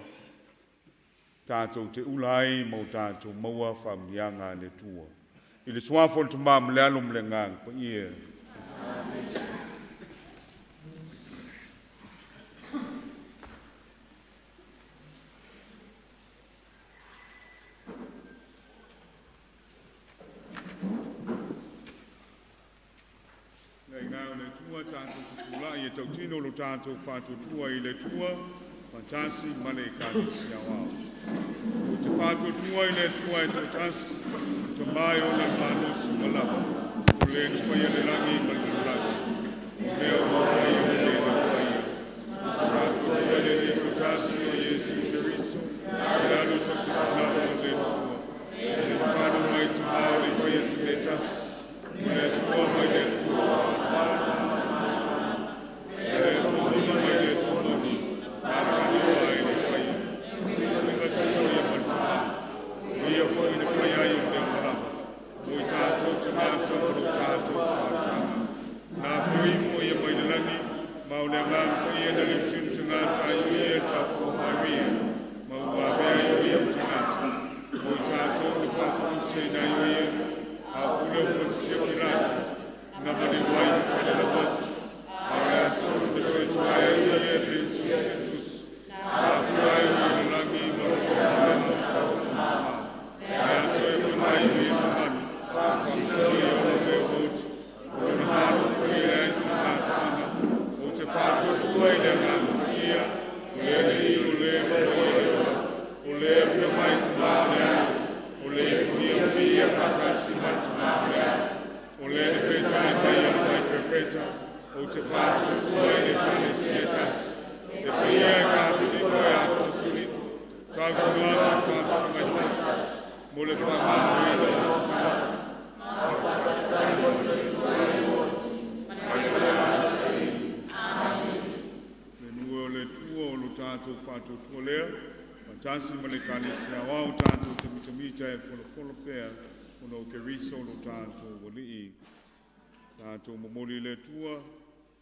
[SPEAKER 3] tatou te ula ai ma o tatou maua faamanuiaga a le Atua. I le suafa o le Tama ma le Alo ma le Agaga Paia. Le agaga o le Atua tatou tutulai e tautino lo tatou faatuatua i le Atua, faatasi ma le Ekalesia Aoao. Ou te faatuatua i le Atua e toatasi, Tama e ona le malosi uma lava, o le na faia le lagi ma le lalolagi, o mea uma o ai ma le na faia. Ou te faatuatua i le Alii e toatasi o Iesu Keriso, le Alo toatasi lava o le Atua, o le na fanau mai i le Tama o le i faia se mea e tasi, o le Atua mai le Atua, o le Atua moni mai le Atua moni, na fanau ae le i faia, faiga tutusa ia ma le Tama, o ia foi na faia ai o mea uma lava, mo i tatou tagata ma lo tatou faaolataga. Na afio ifo ia mai le lagi, Atua o lo tatou faatuatua lea, faatasi ma le Ekalesia Aoao, tatou te mitamita e folafolaina pea ona o Keriso lo tatou Alii. Tatou momoli i le Atua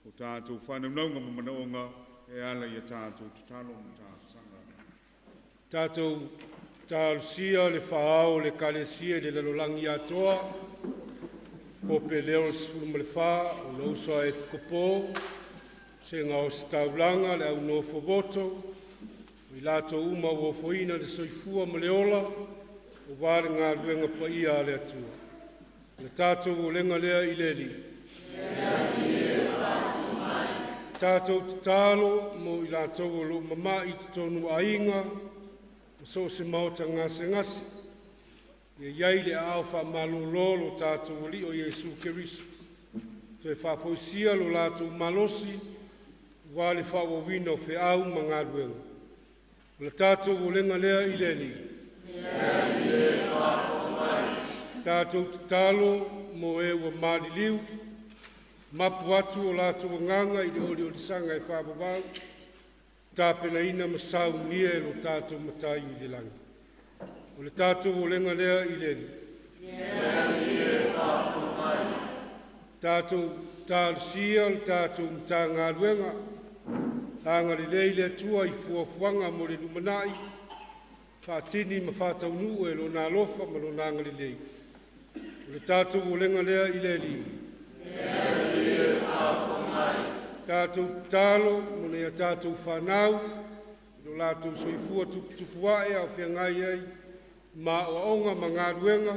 [SPEAKER 3] o tatou faanaunauga ma manaoga e ala i a tatou tatalo ma talosaga.
[SPEAKER 6] Tatou talosia le faaao o le Ekalesia i le lalolagi atoa, Pope Leo XIV, o lona uso a Epikopo, Vasega o Ositaulaga, le au nofo voto, o i latou uma ua ofoina le soifua ma le ola aua le galuega paia a le Atua. O le tatou olega lea i le Alii. Tatou tatalo mo i latou o lo o mama'i i totonu o aiga ma so o se maota gasegase, ia i ai le aao faamalolo o lo tatou Alii o Iesu Keriso, toe faafoisia lo latou malosi aua le faaauauina o feau ma galuega. O le tatou olega lea i le Alii. Tatou tatalo mo e ua maliliu, mapu atu o latou agaga i le oliolisaga e faavavau, tapenaina ma saunia e lo tatou Matai i le lagi. O le tatou olega lea i le Alii. Tatou talosia le tatou Matagaluega, agalelei le Atua i fuafuaga mo le lumanai, faatini ma faataunuu e Lona alofa ma Lona agalelei. O le tatou olega lea i le Alii. Tatou tatalo mo nai a tatou fanau, i lo latou soifua tuputupuae a o feagai ai ma aoaoga ma galuega,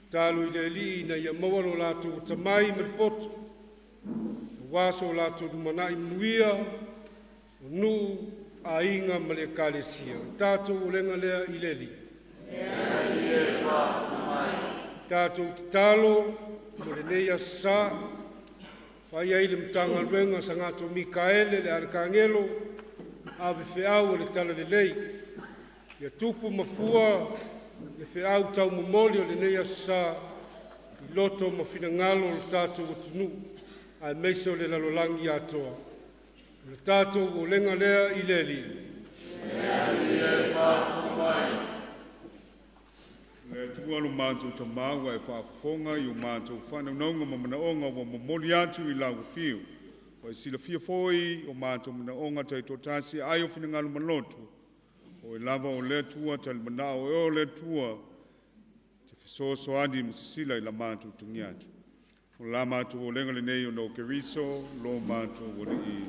[SPEAKER 6] tatalo i le Alii ina ia maua lo latou atamai ma le poto, aua so latou lumanai manuia o nuu, aiga ma le Ekalesia. O le tatou olega lea i le Alii. Tatou tatalo mo lenei aso Sa, fai ai le Matagaluega a Sagato Mikaele le Alekagelo, ave feau o le Talalelei, ia tupu ma fua le feau taumomoli o lenei aso Sa i loto ma finagalo o le tatou atunuu, aemaise o le lalolagi atoa. O le tatou olega lea i le Alii.
[SPEAKER 3] Le Atua lo matou Tamā ua e faafofoga i o matou faanaunauga ma manaoga ua momoli atu i lau afio. Ua e silafia foi o matou manaoga taitoatasi ai o finagalo ma loto, o Oe lava o le Atua talimanao, o Oe o le Atua te fesoasoani ma sisila i la matou togi atu. O la matou olega lenei ona o Keriso lo matou Alii.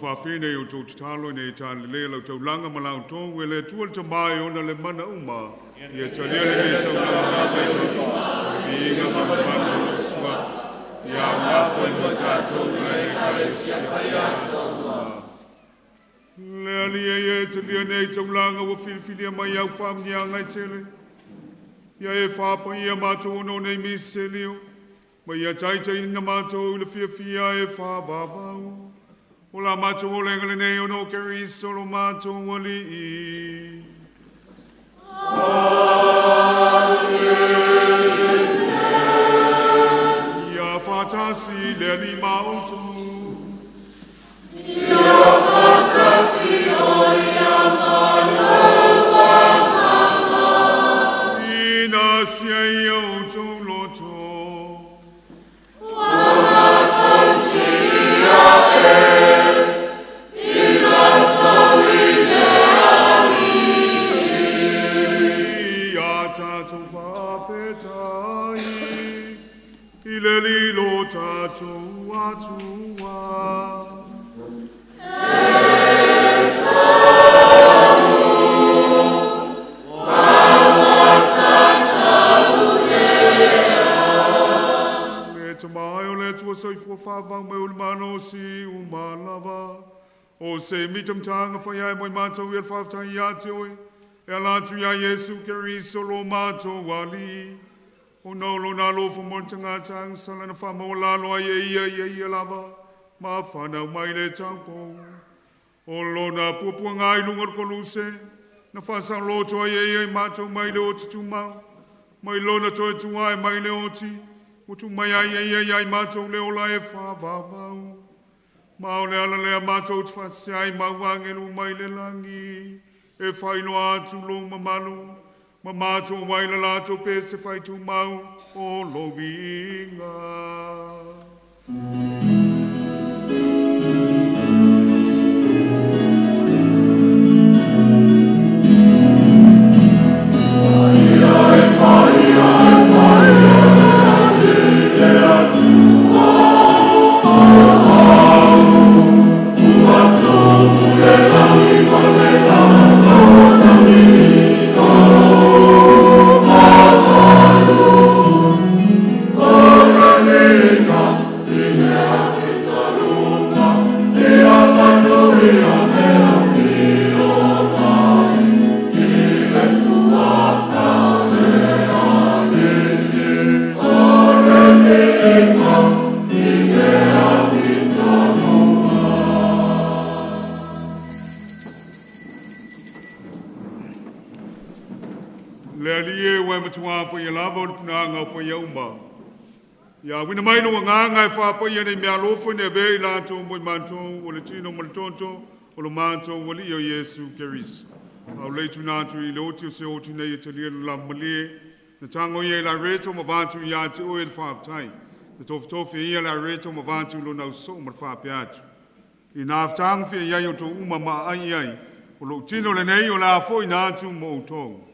[SPEAKER 3] Fafine o tō tatalo nei tāne le lau taulanga ma lau tō e le tua le tamai ona le mana uma ia talia le nei taulanga ma le viinga ma mana o le sua ia ngafo i mo tātou le kalesia ia tōma. Le alia ia talia nei taulanga ua filifilia mai au whaamnia ngai tele ia e whapa ia mātou ono nei miselio ma ia taitai ina mātou i le fiafia e whāvāvau. O la mātou o lenga le nei ono keriso lo mātou wali. Amen. Ia whātasi le ali maoutou.
[SPEAKER 4] Ia whātasi o ia manoa mama.
[SPEAKER 3] Ina sia ia outou loto.
[SPEAKER 4] Wa mātou sia e.
[SPEAKER 3] Le lilo tātou atua.
[SPEAKER 4] E tōnu, wawa tātou lea.
[SPEAKER 3] Le tamai o le tua soifua whāvau me ulu si umalava. O se mitamtanga whai ai moi mātou i el whāwhtai ia te oe. E ala atu ia Yesu Keriso lo mātou ali. O nau lo nā lofo mo tanga sala na wha mau lalo ai e ia ia ia lava. Ma whanau mai le taupo. O lo nā puapua ngā i lunga o koluse. Na whasang loto ai e ia i mātou mai le oti tumau. Mai lona toe tuai mai le oti. O tu mai ai e ia ia i mātou le ola e whāvāvau. Mao le ala lea mātou te whatse ai mau angelu mai le langi. E whainoa atu lo mamalu. Ma mātou wai la lātou pe se whai tū mau o lo vinga. Ia wina mai no ngā ngai whapa ia nei mea lofo nei vei lātou mo i mātou o le tino mo le tonto o le mātou o li o Yesu Keriso. Au leitu nātu i le oti o se oti nei e te lia le lamalie. Na tango ia i la reto ma vātu ia te oe le whāptai. Na tofutofi ia la reto ma vātu lo nau so ma le whāpe atu. I nā whtangu whia iai o tō uma ma ai ai. O lo tino le nei o la afo i nā atu mo o tō.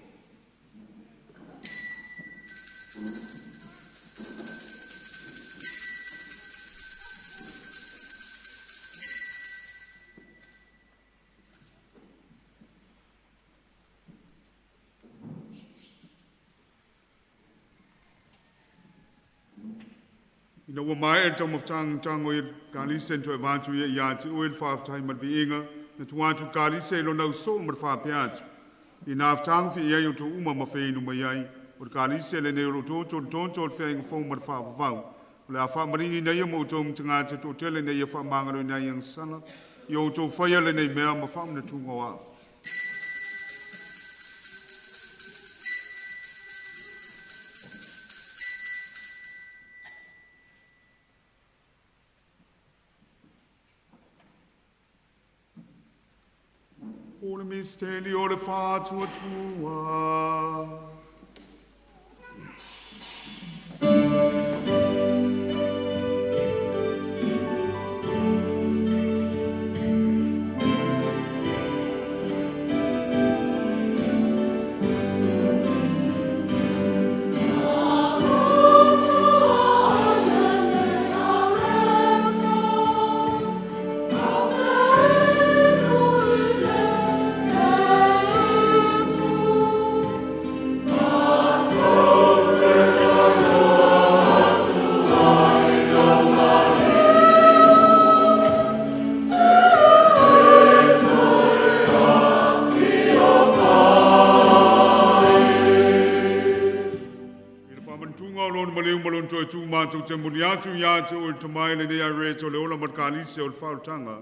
[SPEAKER 3] Ina ua mai e tau mawhtang tango i kalise nto e vātu ia ia te oe le whāwhtai marviinga, na tuatu kalise lo nau so mar whāpe atu. I nā whtang fi ia i o tō uma ma whainu mai ai, o te kalise le nei o lo tō tō tō tō whainga fō mar whāpavau. O le a whaamaringi nei o mō tō mtanga te tō tele nei e whaamangaro nei ang sala, i o tō whaia le nei mea ma whaamna tūnga wā. Le misteli o le fa'atuatua. Mātou te muli atu ia te o te mai le nei re o le ola matkalise o le faultanga.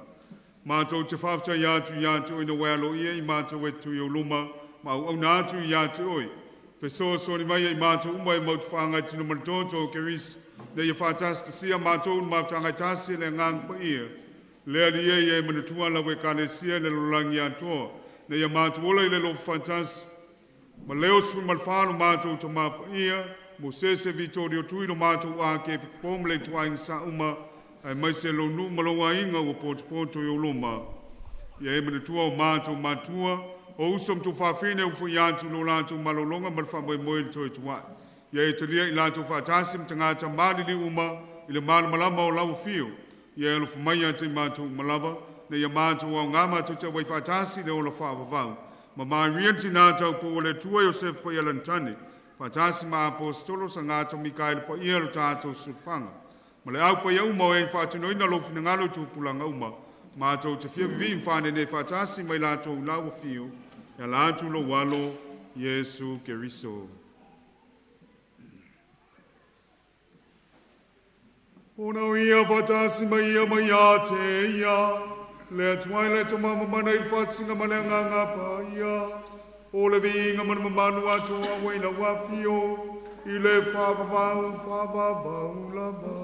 [SPEAKER 3] Mātou te whafta ia atu ia te oi na wea ia i mātou e tu i o luma, ma au auna atu ia te oi. Fesoa soni mai i mātou uma e mautu whaangai tino malatoto o keris, nei e whātasi te sia mātou un māwtangai tasi le ngang pa ia. Lea lia ia e manatua la we kalesia le lolangi atoa, nei e mātou ola i le lofu whātasi. Ma leo sui malwhano mātou te mapa ia, mo sese Vitorio tui lo mātou a ke pom le tuainga sa uma, ai mai se lo nu malo ainga ua poto i o loma. Ia e manatua o mātou matua, o uso mtu whawhine u fui atu lo lātou malolonga ma le whamoemoe le toi tuai. Ia e talia i lātou whaatasi mtangata malili uma i le malamalama o lau fio. Ia e alofa mai atu i mātou malava, na ia mātou au ngā mātou te wai whaatasi le ola whaavavau. Ma maria tina tau po o le tua Yosef pa ia lantane. Whaatasi ma apostolo sa ngā Mikael pa ia lo tātou sufanga. Ma le au pa ia uma o e whaatunoina lo finangalo tupulanga uma. Mātou te fia vivi mfane ne whaatasi mai lātou lau fio. Ia lātou lo walo Yesu Keriso. Ona ia whaatasi mai ia mai a te ia. Le atuai le te mama mana i whaatsinga ma le nganga pa ia. O le viinga mana mamanu atu a wei la wafio. I le whaavavau whaavavau lava.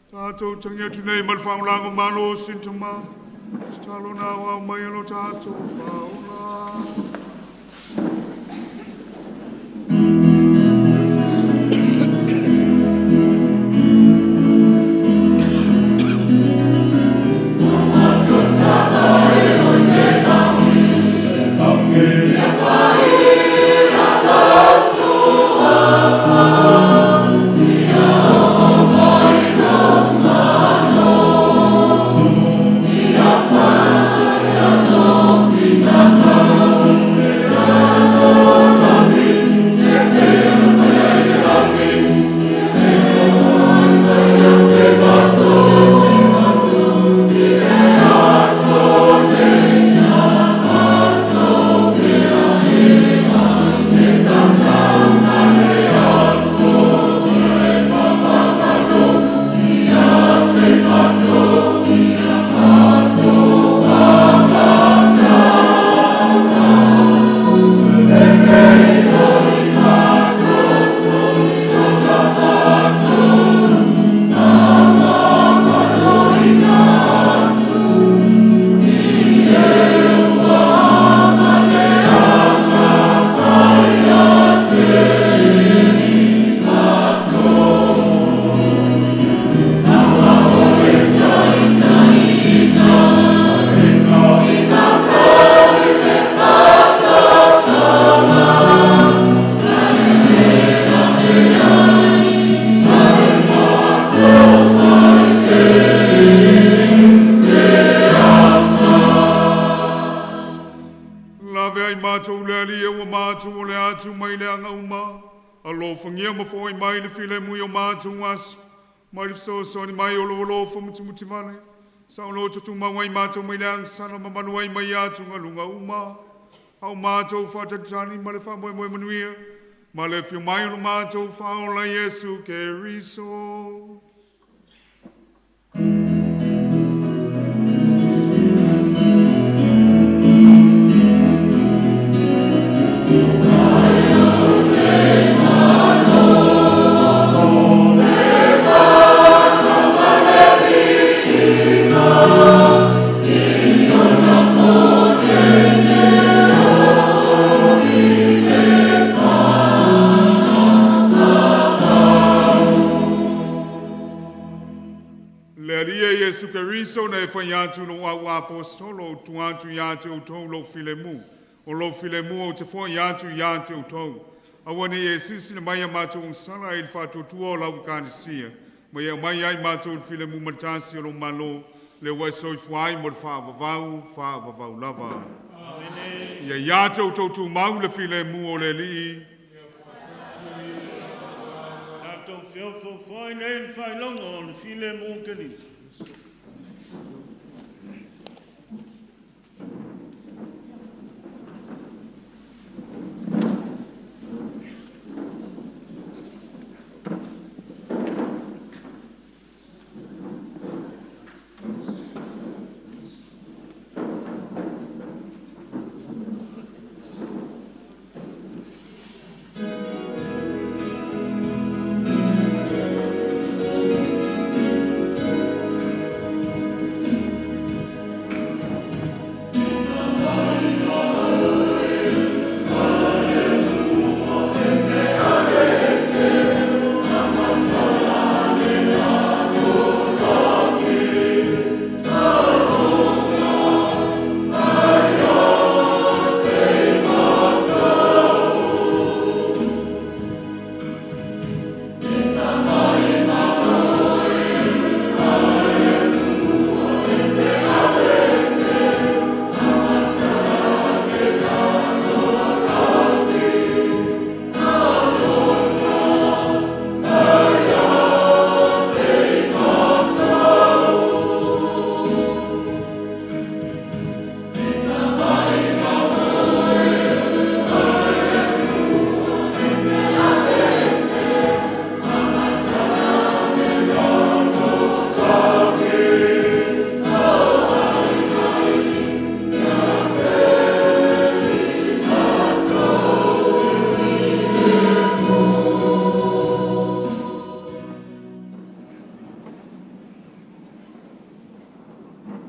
[SPEAKER 3] Tātou tangi atu nei ma le whaolaga malo sintama. Talo nā wau mai lo tātou whaola. Mai le mai o lo alofa mutimuti vale. Sa o lo tutu mawai mātou mai le ang sana mamalu ai mai atu nga lunga uma. Au mātou whātatani ma le whāmoe moe manuia, ma le whiu mai o mātou whaola Iesu Keriso. Keriso na e whai atu lo au apostolo tu atu ia te o tau lo filemu. O lo filemu o te fo ia atu ia te o tau. Aua nei e sisi na mai a mātou ang sala i le whaatuatua o lau kanisia. Mai e mai ai mātou le filemu matasi o lo malo le ua soifua ai mo le whaavavau, whaavavau lava. Amene. Ia ia te o tau tu mau le filemu o le lii.
[SPEAKER 4] Tātou whiofo nei le whailonga o le filemu o Keriso.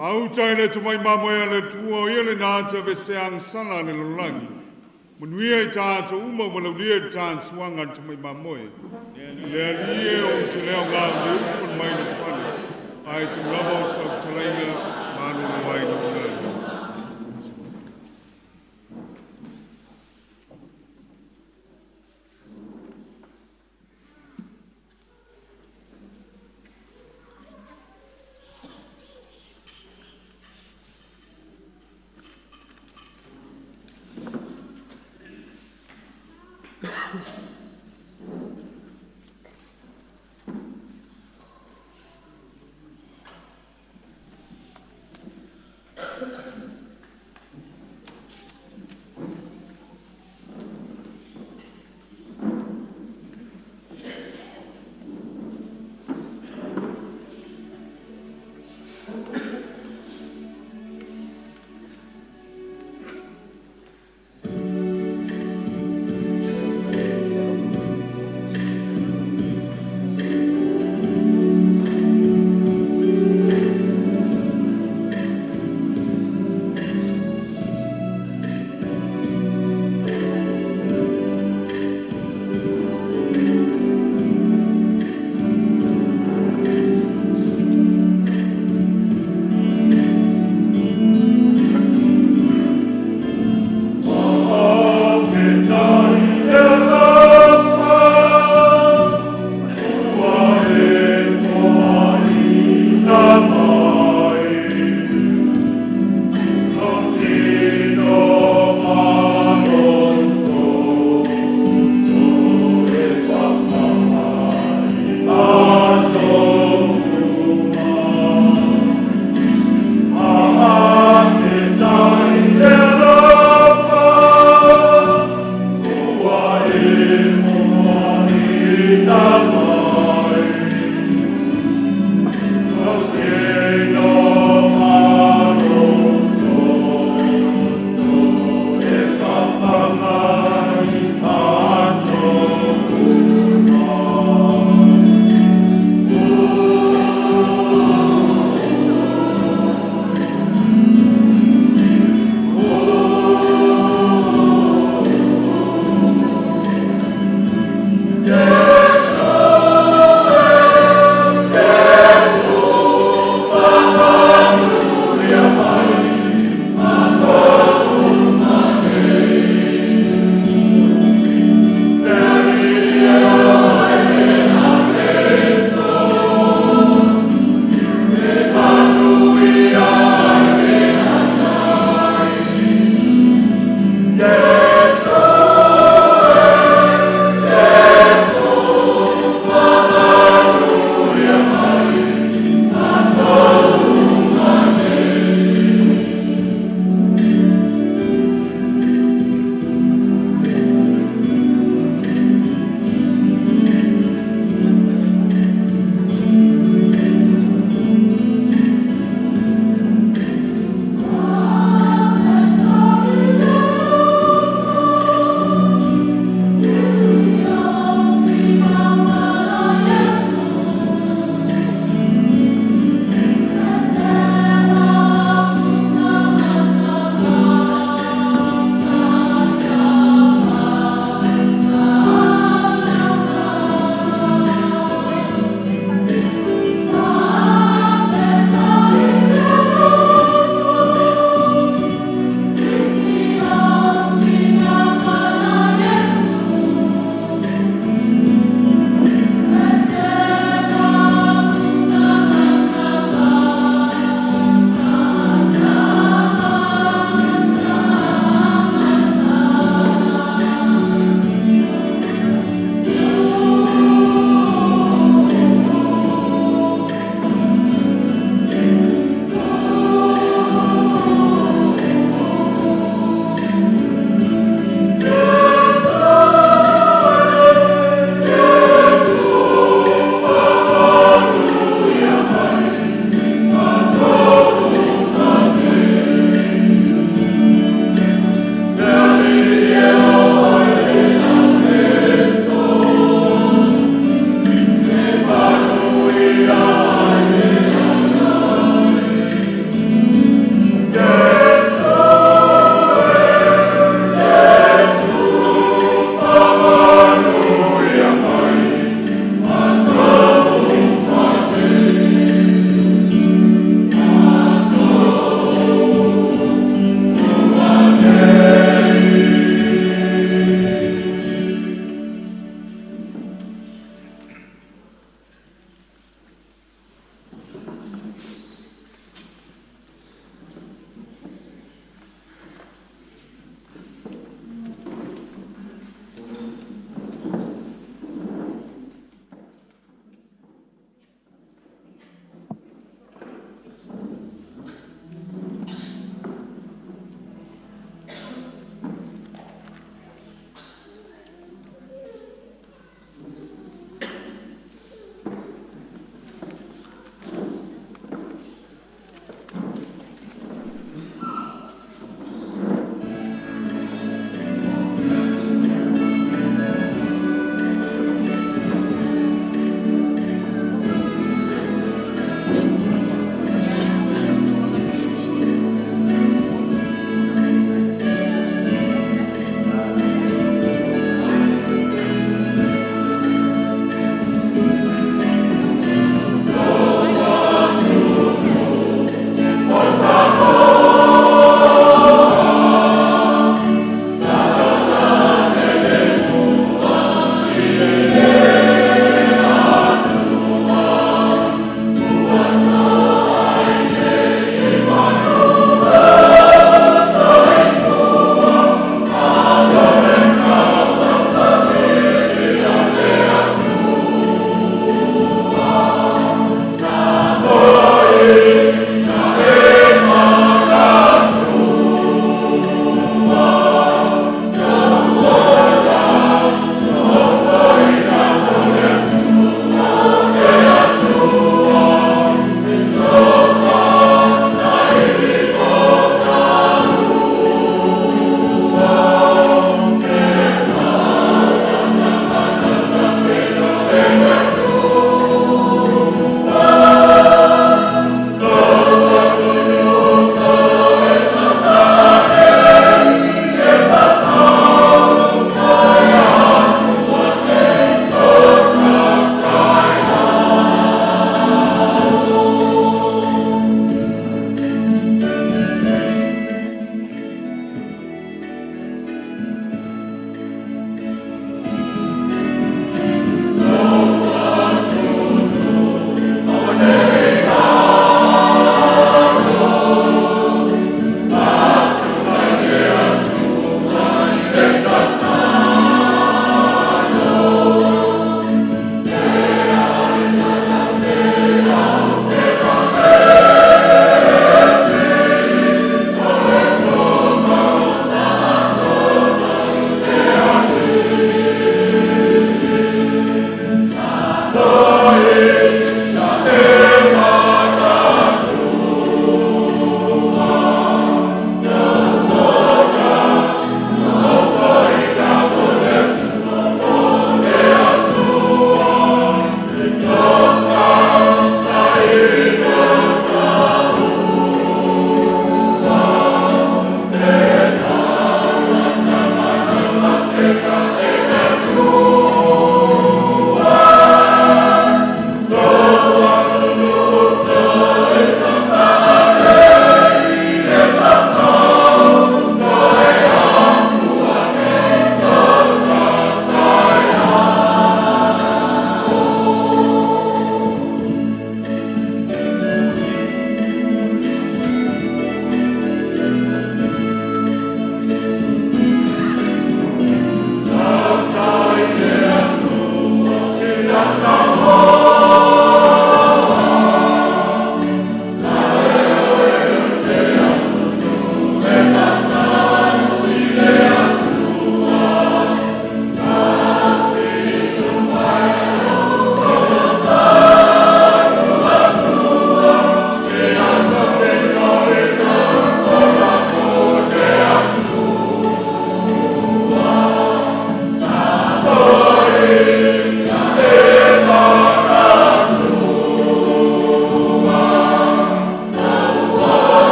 [SPEAKER 3] Whautai le tumai mamoe a le tua o ia le nā te ave se ang sala le lolangi. Manuia i tātou uma walaulia i tānsuanga le tumai mamoe. Le alie o te leo ngā le ufan mai le whale. Ai te lava o sau talainga manu le wai le ngā.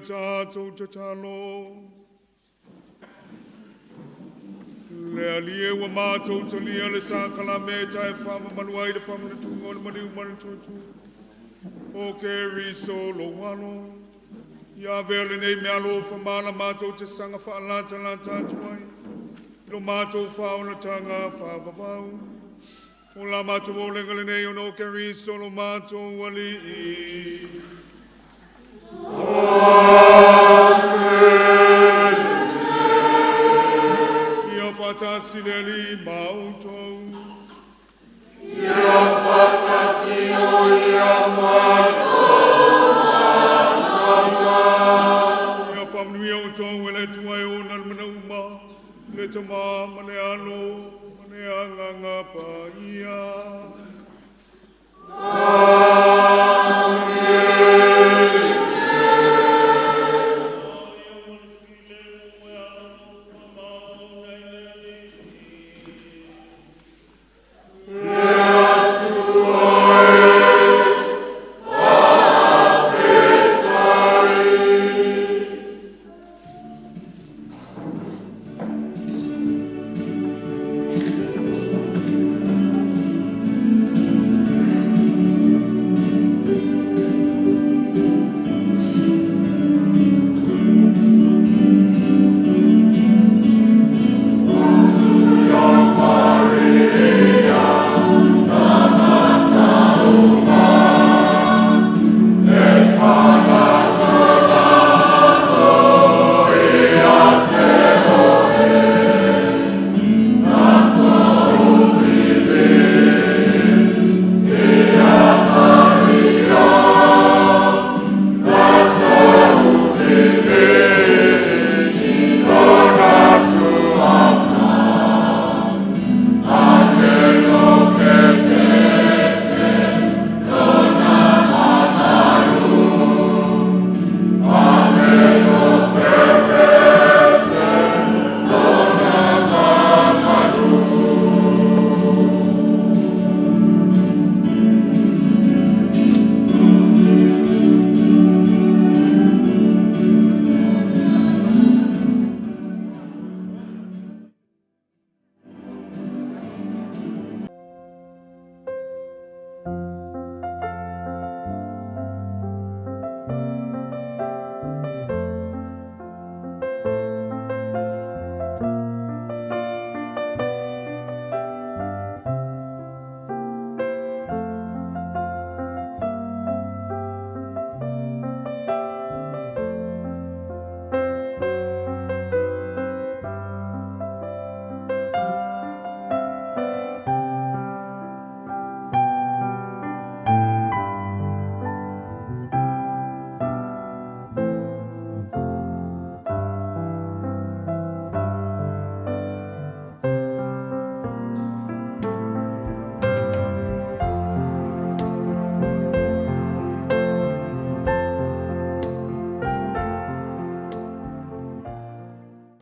[SPEAKER 3] Tatou tatalo. Le Alii e ua matou talia le sakalameta e faamamalu ai le faamanatuga o le maliu ma le tuatua o Keriso lou Alo. Ia avea lenei meaalofa ma la matou te saga faalatalata atu ai i lo matou faaolataga faavavau. O la matou olega lenei ona o Keriso lo matou Alii. Ia faatasi le Alii ma outou.
[SPEAKER 4] Ia faatasi oia ma
[SPEAKER 3] Ia faamanuia outou e le Atua e ona le mea uma, le Tama ma le Alo ma le Agaga Paia.
[SPEAKER 4] Amen.